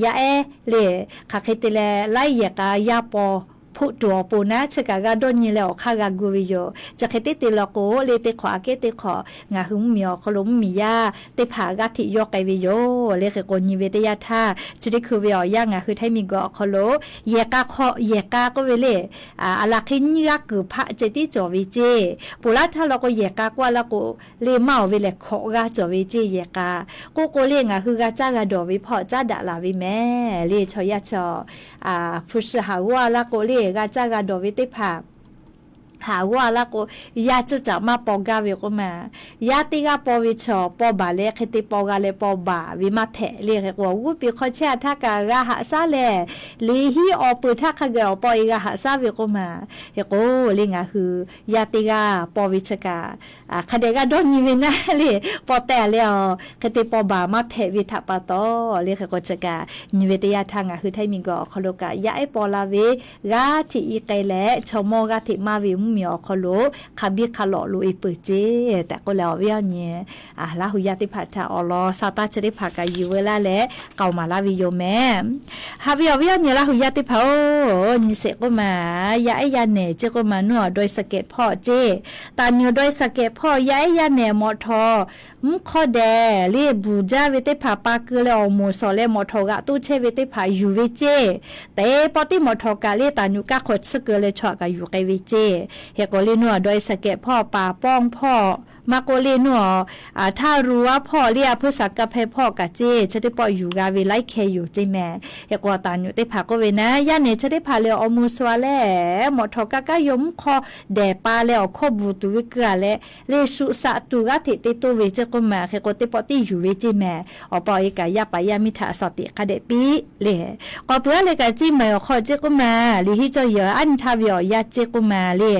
yaˇ ehˉ le hk'aˬ hk'e te leh laiˉ yehˬ k'a yaˇ paw hpoˆ tuˬ awˬ pon naˉ chi kaꞈ g'a dawˇ nyi leh awˬ hk'aˇ g'a gu ve yoˬ. Chi hk'e te te law k'o le teˇ hk'awꞈ aꞈ kehˉ teˇ hk'awꞈ ngaˬ hui mvuhˇmiˬ awˬ hk'aw lo mvuhˇmiˬ yaˇ teˇ hpaˍ g'aˇ hteꞈ yawˇ k'ai ve yoˬ le. Hk'e k'o nyi ve teˇ yanˇ htaˇ chi teˇ hkui ve awˬ yanˇ ngaˬ hui Htaiˇ miˬguiˬ awˬ hk'aw lo yehˬ k'a hk'aw yehˬ k'a k'oˆ ve le, aˬ laˬ hk'e nyiˇ g'aˇ kuiˬ hpaˆ ceh tiˉ cawˬ ve ceˇ. Ponˬ laˇ htaˇ law k'o yehˬ k'a k'oˆ a laˇ k'o le maˇ oˬ ve lehˬ hkawꞈ g'aˇ cawˬ ve ceˇ yehˬ k'a. K'oˆ k'o le ngaˬ hui g'a caˇ g'a dawˬ ve hpawˇ caˉ daꞈ laˬ ve mehˍ le. Chaw yaˇ chaw hpu shi haˍ g'awˇ a laˇ k'o le g'a caˇ g'a dawˬ ve teˇ hpaˍ haˍ g'awˇ a laˇ k'o yaˇ ciˇ caꞈ maˇ paw gaˇ ve k'oˆ ma. Yaˇ teˇ g'aˇ paw ve chaw paw baˬ leh hk'e te paw g'a leh paw baˬ ve maˇ hpehꞈ le. Hk'e k'o g'uˇ piˬ hk'aw chehˇ a htaˇ kaꞈ g'a haꞈ shaˉ leh liꞈ hiˉ awˬ peuˬ htaˇ hk'a gaˬ awˬ paw e g'a haꞈ shaˉ ve k'oˆ ma. Hk'e k'o le ngaˬ hui yaˇ teˇ g'aˇ paw ve chi kaꞈ hk'a dehꞈ g'a dawˇ nyi ve naˉ le, paw teh leh a hk'e te paw baˬ maˇ hpehꞈ ve htaꞈ pa taw le. Hk'e k'o chi kaꞈ nyi ve teˇ yanˇ htaˇ ngaˬ hui Htaiˇ miˬguiˬ awˬ hk'aw lo kaꞈ yaˇ ehˉ paw la ve g'aˇ hteꞈ i k'ai leh chaw mawˇ g'aˇ hteꞈ maˇ ve mvuhˇmiˬ awˬ hk'aw lo hk'a biˇ hk'a lawꞈ loꞈ e peuˬ ceˇ tehꞈ k'oˆ leh awˬ viˉ awˬ nyi Laˇ hu yaˇ teˇ hpaˍ htaꞈ awˬ lawn sha taˇ chi teˇ hpaˍ kaꞈ yuˬ veu laˇ leh k'aoˍ maˍ laˇ ve yoˬ mehˍ. Haꞈ ve awˬ viˉ awˬ nyi Laˇ hu yaˇ teˇ hpaˍ-oˬ, nyi sheˍ k'oˆ ma, yaˇ ehˉ yaˇ nehˬ ceˇ k'oˆ ma, nuˇ awˬ dawˇ e saˍ kehˍ hpawˇ ceˇ, taˍ nyuˍ dawˇ e saˍ kehˍ hpawˇ yaˇ ehˉ yaˇ nehˬ mawꞈ htawꞈ mvuhˇ hk'awˇ dehꞈ le bvuhˬ jaˇ ve teˇ hpaˍ pa keu leh awˬ moˍ shawˍ leh mawꞈ htawꞈ g'aꞈ toˇ chehˇ ve teˇ hpaˍ yuˬ ve ceˇ. Teˇ pawˆ teˇ mawꞈ htawꞈ kaꞈ le taˍ nyuˍ kaˇ hk'awꞈ tsuhˇ keu leh chaw aꞈ kaꞈ yuˬ k'ai ve ceˇ. Hk'e k'o le nuˇ awˬ dawˇ e saˍ kehˍ hpawˇ, paˍ pawˇ hpawˇ, maˇ k'oˆ le nuˇ awˬ htaˇ ru aˉ hpawˇ le a hpuiˇ saˍ kaˇ hpehˇ hpawˇ kaꞈ ceˇ, chi teˇ pawˆ yuˬ g'a ve laiˉ hkeh yoˬ ceˇ mehˍ. Hk'e k'o taˍ nyuˍ teˇ hpaˍ k'oˆ ve naˉ, yaˇ nehˬ chi teˇ hpaˍ lehˬ awˬ moˍ shuˍ a leh mawꞈ htawꞈ kaˇ kaˇ yaw mvuhˇ hk'awˇ dehꞈ pa leh awˬ hkawˇ bvuhˬ tuˬ ve keu a leh le shuꞈ shaꞈ tuˬ g'aˇ hteꞈ te toˇ ve ceˇ k'oˆ ma. Hk'e k'o teˇ pawˆ teˇ yuˬ ve ceˇ mehˍ. Awˬ pa awˬ e kaꞈ yaˇ paˍ yaˇ miˇ htaꞈ shaˍ tiꞈ hk'a dehꞈ piˇ le. K'awꞈ peuˬ aˉ le kaꞈ ceˇ maˬ awˬ hk'aw ceˇ k'oˆ ma, liꞈ hiˆ cawˇ yehˬ aˉ nyi htaˇ ve awˬ yaˇ ceˇ k'oˆ ma le.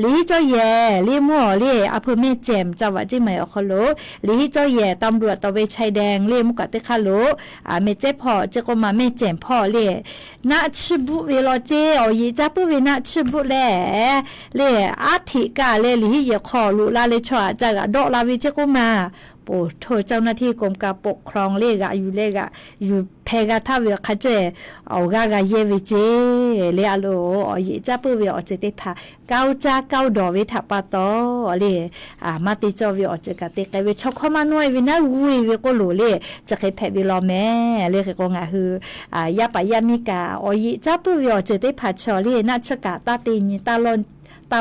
Liꞈ hiˆ cawˇ yehˬ le mvuhˇ awˬ le a hpu mehˇ cehˬ ca vaꞈ ceˇ maˬ awˬ hk'aw lo liꞈ hiˆ cawˇ yehˬ ตำรวจตระเวนชายแดน le mvuhˇ kaꞈ teˇ hk'aˇ lo mehˬ cehˉ hpawˇ ceˇ k'oˆ ma, mehˇ cehˬ hpawˇ le naˆ tsuhˇ buˆ ve law ceˇ, awˬ yeꞈ caˇ puiˉ ve naˆ tsuhˇ buˆ leh le aˉ hteꞈ kaˇ leh liꞈ hiˆ yehˬ hk'aw loꞈ la leh chaw aꞈ ca g'aꞈ dawˆ la ve ceˇ k'oˆ ma. ผู้ช่วยเจ้าหน้าที่กรมการปกครอง le g'aꞈ yuˬ leh g'aꞈ yuˬ hpeh g'a htaˇ ve awˬ hk'a caweh awˬ g'aˇ g'a yehˇ ve ceˇ le. A lo awˬ yeꞈ caˇ puiˉ ve awˬ ceuˬ teˇ hpaˍ kaˇ uˇ caˇ kaˇ uˇ dawˬ ve htaꞈ pa taw le maˇ te cawˇ ve awˬ ceuˬ kaꞈ te k'ai ve, chaw hkawˇ maˇ nawˇ e ve naˉ g'uˇ e ve k'oˆ loˬ le. Chi hk'e hpehꞈ ve law mehˍ le. Hk'e k'o ngaˬ hui yaˇ paˍ yaˇ miˇ kaꞈ awˬ yeꞈ caˇ puiˉ ve awˬ ceuˬ teˇ hpaˍ chaw le naˆ tsuhˇ kaꞈ taˇ te nyi, taˇ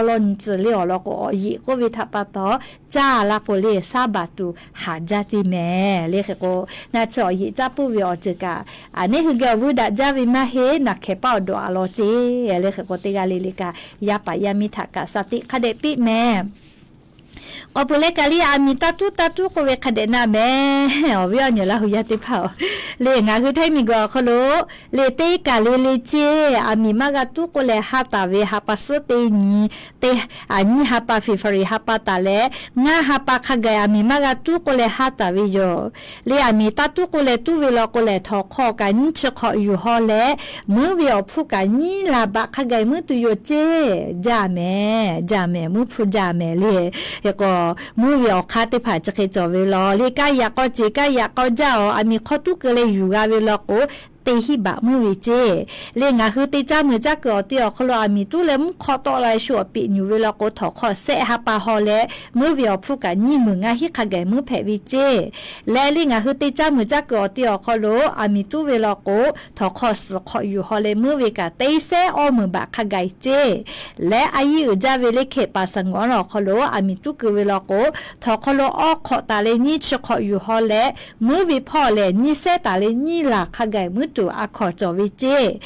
lawˇ nyi tcuh le awˬ lawn k'o awˬ yeꞈ k'oˆ ve htaꞈ pa taw caˇ la k'o le saˉ baˬ tuˬ haˍ jaˇ ceˇ mehˍ le. Hk'e k'o naˆ tsuhˇ awˬ yeꞈ caˇ puiˉ ve awˬ ceuˬ kaꞈ neˉ hui geh awˬ vuiˇ daꞈ jaˇ ve maˇ heˆ, naˬ hkehˍ paˇ awˬ dawꞈ a law ceˇ le. Hk'e k'o teˇ g'aˇ le le kaꞈ yaˇ paˍ yaˇ miˇ htaꞈ kaꞈ shaˍ tiꞈ hk'a dehꞈ piˇ mehˍ. K'awꞈ peuˬ leh kaꞈ le aˬ miˍ taˇ tuˉ taˇ tuˉ k'oˆ ve hk'a dehꞈ na mehˍ. Awˬ viˉ awˬ nyi Laˇ hu yaˇ teˇ hpaˍ-oˬ, le ngaˬ hui Htaiˇ miˬguiˬ awˬ hk'aw lo le teˇ kaˬ le le ceˇ aˬ miˍ maˇ g'a tuˉ k'oˆ leh ha taˍ ve ha pa suhˉ teˇ nyi teˇ nyiˇ ha pa February ha pa taˍ leh ngaˇ ha pa hk'a gaˬ aˬ miˍ maˇ g'a tuˉ k'oˆ leh ha taˍ ve yoˬ. Le aˬ miˍ taˇ tuˉ k'oˆ leh tuˉ ve law k'o lehˬ htawnˍ hk'aw kaꞈ nyiˇ chi hk'awꞈ yuˬ haw leh muiˉ ve awˬ hpfuhˇ kaꞈ nyiˇ laˬ baꞈ hk'a gaˬ muiˉ tuˬ yoˬ ceˇ. Jaˇ mehˍ, jaˇ mehˍ, muiˉ hpfuhˇ jaˇ mehˍ le. Hk'e k'o muiˉ ve awˬ hk'aˇ teˇ hpaˍ chi hk'e cawˬ ve law le, kaˇ yaꞈ k'aw ceˬ kaˇ yaꞈ k'aw jaˇ awˬ aˬ miˍ hk'aw tuˉ keu leh yuˬ g'a ve law k'o teˇ hinˉ baꞈ meuˇ ve ceˇ. Le ngaˬ hui teˇ caˉ meuˇ caˉ kuiˬ awˬ ti awˬ hk'aw lo aˬ miˍ tuˉ leh mvuhˇ hk'awˇ tawˆ la shu awˬ piꞈ nyuˬ ve law k'o, htawnˍ hk'aw shehˆ ha pa haw leh meuˇ ve awˬ hpfuhˇ kaꞈ nyiˇ meunˍ ngaˇ hinˉ hk'a gaˬ meuˇ hpehꞈ ve ceˇ. Leh le ngaˬ hui teˇ caˉ meuˇ caˉ kuiˬ awˬ ti awˬ hk'aw lo aˬ miˍ tuˉ ve law k'o, htawnˍ hk'aw suhˍ hk'awꞈ yuˬ haw leh meuˇ ve kaꞈ teˇ sehˉ awˇ meunˍ baꞈ hk'a gaˬ ceˇ. Leh a yiˇ uiˍ jaˇ ve le hkehꞈ paˍ saˍ ngawˍ awˬ hk'aw lo aˬ miˍ tuˉ keu ve law k'o, htawnˍ hk'aw lo awˇ hk'awꞈ taˍ leh nyiˇ chi hk'awꞈ yuˬ haw leh meuˇ ve hpawˇ lehˬ, nyiˇ sehˉ taˍ leh nyiˇ laˬ hk'a gaˬ meuˇ tuˬ a hkawnˍ cawˬ ve ceˇ.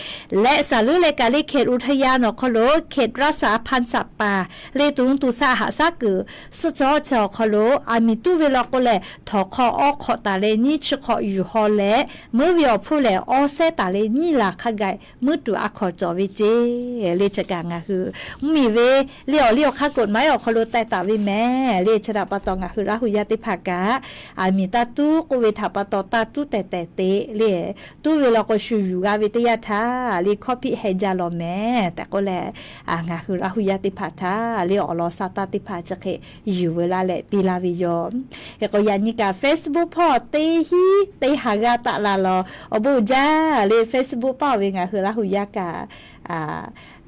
Leh saˍ leuˉ leh kaꞈ le hkehꞈ อุทยาน awˬ hk'aw lo hkehꞈ รักษาพันธุ์สัตว์ป่า le tuˍ tuˍ saˆ haꞈ shaˉ kuiˬ suhˆ chi awˇ chi awˬ hk'aw lo aˬ miˍ tuˉ ve law k'o lehˬ, htawnˍ hk'aw awˇ hk'awꞈ taˍ leh nyiˇ chi hk'awꞈ yuˬ haw leh meuˇ ve awˬ hpfuhˇ lehˬ, awˇ sehˉ taˍ leh nyiˇ laˬ hk'a gaˬ meuˇ tuˬ a hkawnˍ cawˬ ve ceˇ. Le chi kaꞈ ngaˬ hui mvuhˇmiˬ ve le awˬ liˇ awˬ hk'aˇ กฎหมาย awˬ hk'aw lo teh taˍ ve mehˍ. Le chi htaꞈ pa taw ngaˬ hui Laˇ hu yaˇ teˇ hpaˍ kaꞈ aˬ miˍ taˇ tuˉ k'oˆ ve htaꞈ pa taw taˇ tuˉ tehˬ tehˬ te le tuˉ ve law k'o shu yuˬ g'a ve teˇ yanˇ htaˇ le hkawˇ hpiˆ heh jaˇ lawˬ mehˍ tehꞈ k'oˆ leh, ngaˬ hui Laˇ hu yaˇ teˇ hpaˍ htaꞈ le awˬ lawn sa taˇ teˇ hpaˍ chi hk'e yuˬ veu laˇ leh piˇ laˇ ve yoˬ. Hk'e k'o yaꞈ nyi kaꞈ Facebook hpawˇ teˇ hinˉ teˇ ha g'aˇ taˆ la lawˬ awˬ bon uiˍ jaˇ le Facebook paˇ ve ngaˬ hui Laˇ hu yaˇ kaꞈ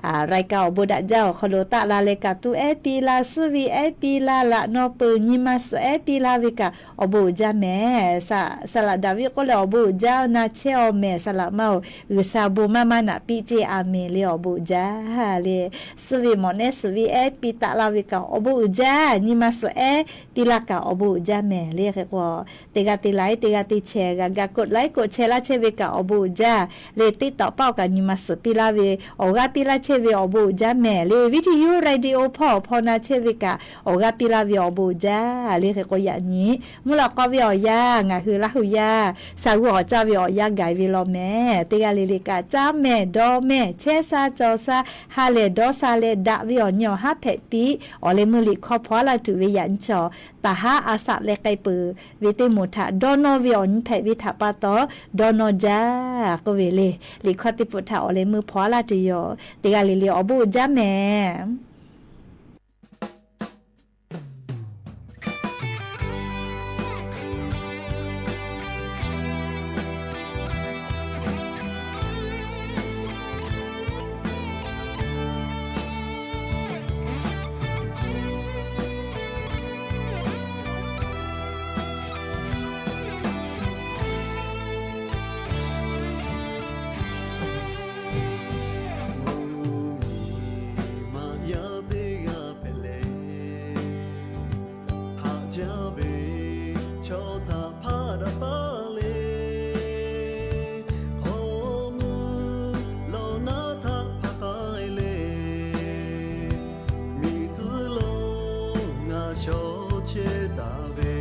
รายการ awˬ bon daꞈ jaˇ awˬ hk'aw lo taˆ la leh kaꞈ tuˉ ehˉ piˇ laˇ, suhˉ ve ehˉ piˇ laˇ, laꞈ naw peuˬ nyi ma suhˍ ehˉ piˇ laˇ ve kaꞈ awˬ bon uiˍ jaˇ mehˍ. Saˍ laꞈ daꞈ viˉ k'oˆ leh awˬ bon uiˍ jaˇ na chehˇ awˬ mehˍ. Saˍ laꞈ ma-oˬ, G'uiˬsha bon maˇ maˇ naꞈ piˇ ceˇ. Aˍmenˍ le awˬ bon uiˍ jaˇ le. Suhˉ ve mawꞈ nehˉ suhˍ ve ehˉ piˇ taˆ laˇ ve kaꞈ awˬ bon uiˍ jaˇ, nyi ma suhˍ ehˉ piˇ laˇ kaꞈ awˬ bon uiˍ jaˇ mehˍ le. Hk'e k'o teˇ g'aˇ te laiˉ teˇ g'aˇ te chehˇ g'a ga กดไลค์ กดแชร์ laˇ chehˇ ve kaꞈ awˬ bon uiˍ jaˇ le. TikTok paˇ awˬ kaꞈ nyi ma suhˍ piˇ laˇ ve awˬ g'aˇ piˇ laˇ chehˇ ve awˬ bon uiˍ jaˇ mehˍ le. Video radio hpawˇ awˬ hpaw na chehˇ ve kaꞈ awˬ g'aˇ piˇ laˇ ve awˬ bon uiˍ jaˇ le. Hk'e k'o yaꞈ nyi mvuhˇ lawꞈ k'aw ve awˬ yanˇ ngaˬ hui Laˇ hu yaˇ shaˍ g'uˇ awˬ caˇ ve awˬ yanˇ gaˬ ve law mehˍ. Teˇ g'aˇ le le kaꞈ caˉ mehˍ dawˇ mehˍ chehˇ sha cawˬ sha ha lehˬ dawˇ sha leh daꞈ ve awˬ nyi awˬ haˉ hpehꞈ piˇ awˬ leh meuˇ liꞈ hkawˇ hpaw laˇ tuˬ ve yaꞈ nyi chaw taˍ haˉ a shaꞈ leh k'ai peuˬ ve teˇ moˍ htaꞈ dawˇ nawˇ ve awˬ nyi hpehꞈ ve htaꞈ pa taw dawˇ nawˇ jaˇ k'oˆ ve le. Liꞈ hkawˇ teˇ peuˬ htaꞈ awˬ leh meuˇ hpaw laˇ tuˬ yoˬ. Teˇ g'aˇ le le awˬ bon uiˍ jaˇ mehˍ. Maꞈ yaˇ teˇ g'aˇ hpehꞈ leh, haꞈ jaˇ ve chaw htaꞈ hpaˆ daꞈ taˉ leh, hk'aw mvuhˇ lawˬ naˉ htaꞈ hpaˍ k'ai leh, miˬ tcuhˉ lonˉ ngaˬ shawˍ chehˇ taˍ ve,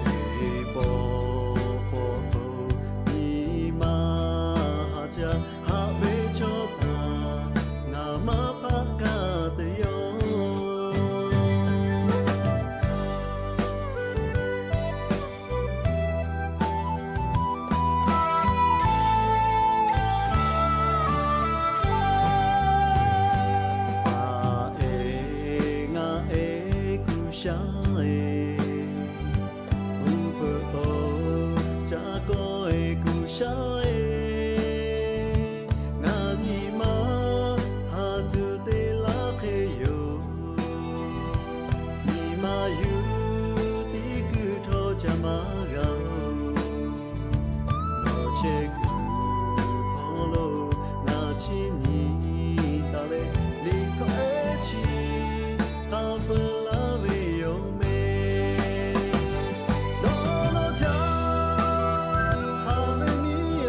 teˇ pawˆ pawˆ k'o nyi ma haꞈ jaˇ haꞈ ve chaw htaꞈ ngaˬ maˇ hpaˆ kaˇ te yoˬ. Paˍ ehˉ ngaˬ ehˉ G'uiˬsha ehˉ, uˉ peunˍ k'o ca kawˆ ehˉ G'uiˬsha ehˉ, ngaˬ nyi ma haˍ tuˬ te laˇ hk'e yoˬ. Nyi ma yuˬ tiˉ kuiˬ htawˇ ca maˇ g'a-oˬ. Nawˬ chehˇ kuiˬ hpawˇ lo ngaˬ chiˇ nyi taˍ leh, liꞈ hkawˇ ehˉ chi k'a feu laˇ ve yoˬ mehˍ. Dawˇ nawˇ jaˇ haˍ ve miˇ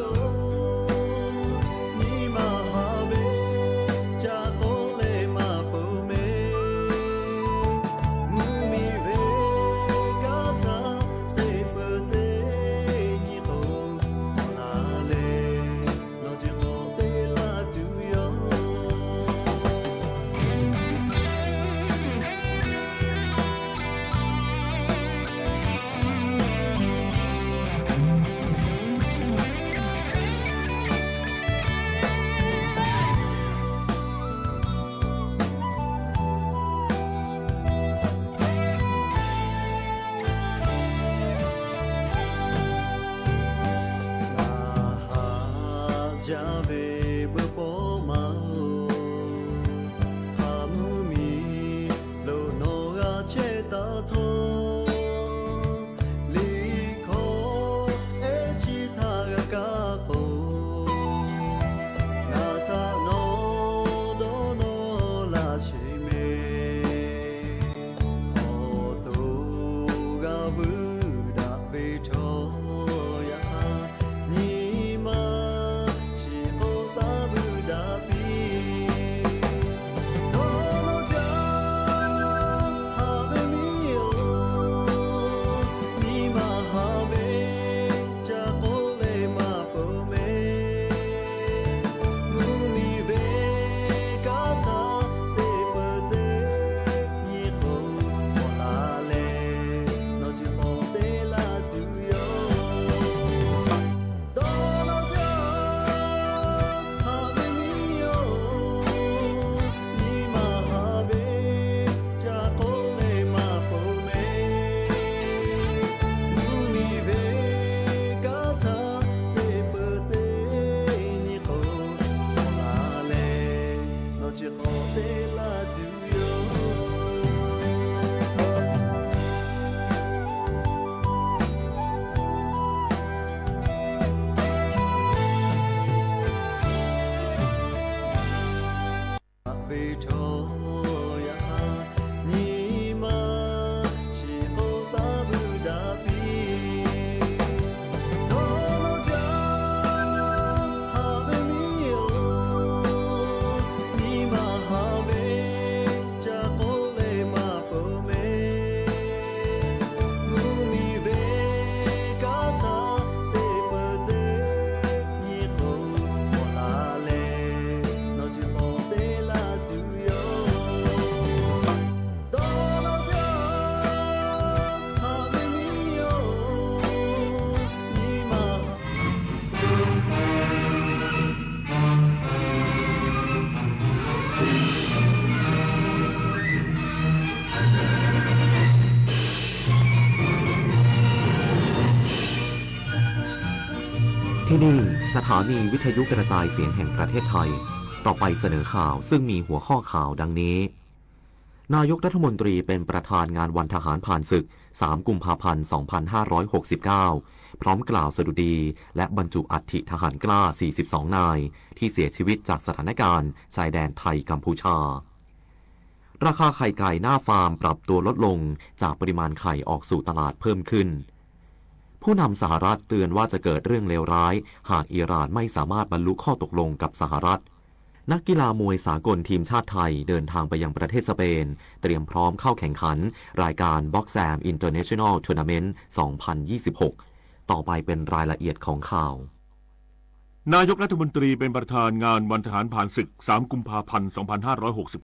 ที่นี่สถานีวิทยุกระจายเสียงแห่งประเทศไทย ต่อไปเสนอข่าวซึ่งมีหัวข้อข่าวดังนี้ นายกรัฐมนตรีเป็นประธานงานวันทหารผ่านศึก สาม กุมภาพันธ์ สองพันห้าร้อยหกสิบเก้า พร้อมกล่าวสดุดีและบรรจุอัฐิทหารกล้า สี่สิบสอง นาย ที่เสียชีวิตจากสถานการณ์ชายแดนไทยกัมพูชา ราคาไข่ไก่หน้าฟาร์มปรับตัวลดลงจากปริมาณไข่ออกสู่ตลาดเพิ่มขึ้น ผู้นำสหรัฐเตือนว่าจะเกิดเรื่องเลวร้าย หากอิหร่านไม่สามารถบรรลุข้อตกลงกับสหรัฐ นักกีฬามวยสากลทีมชาติไทยเดินทางไปยังประเทศสเปน เตรียมพร้อมเข้าแข่งขันรายการ Boxam International Tournament สองพันยี่สิบหก ต่อไปเป็นรายละเอียดของข่าว นายกรัฐมนตรีเป็นประธานงานวันทหารผ่านศึก สาม กุมภาพันธ์ สองพันห้าร้อยหกสิบ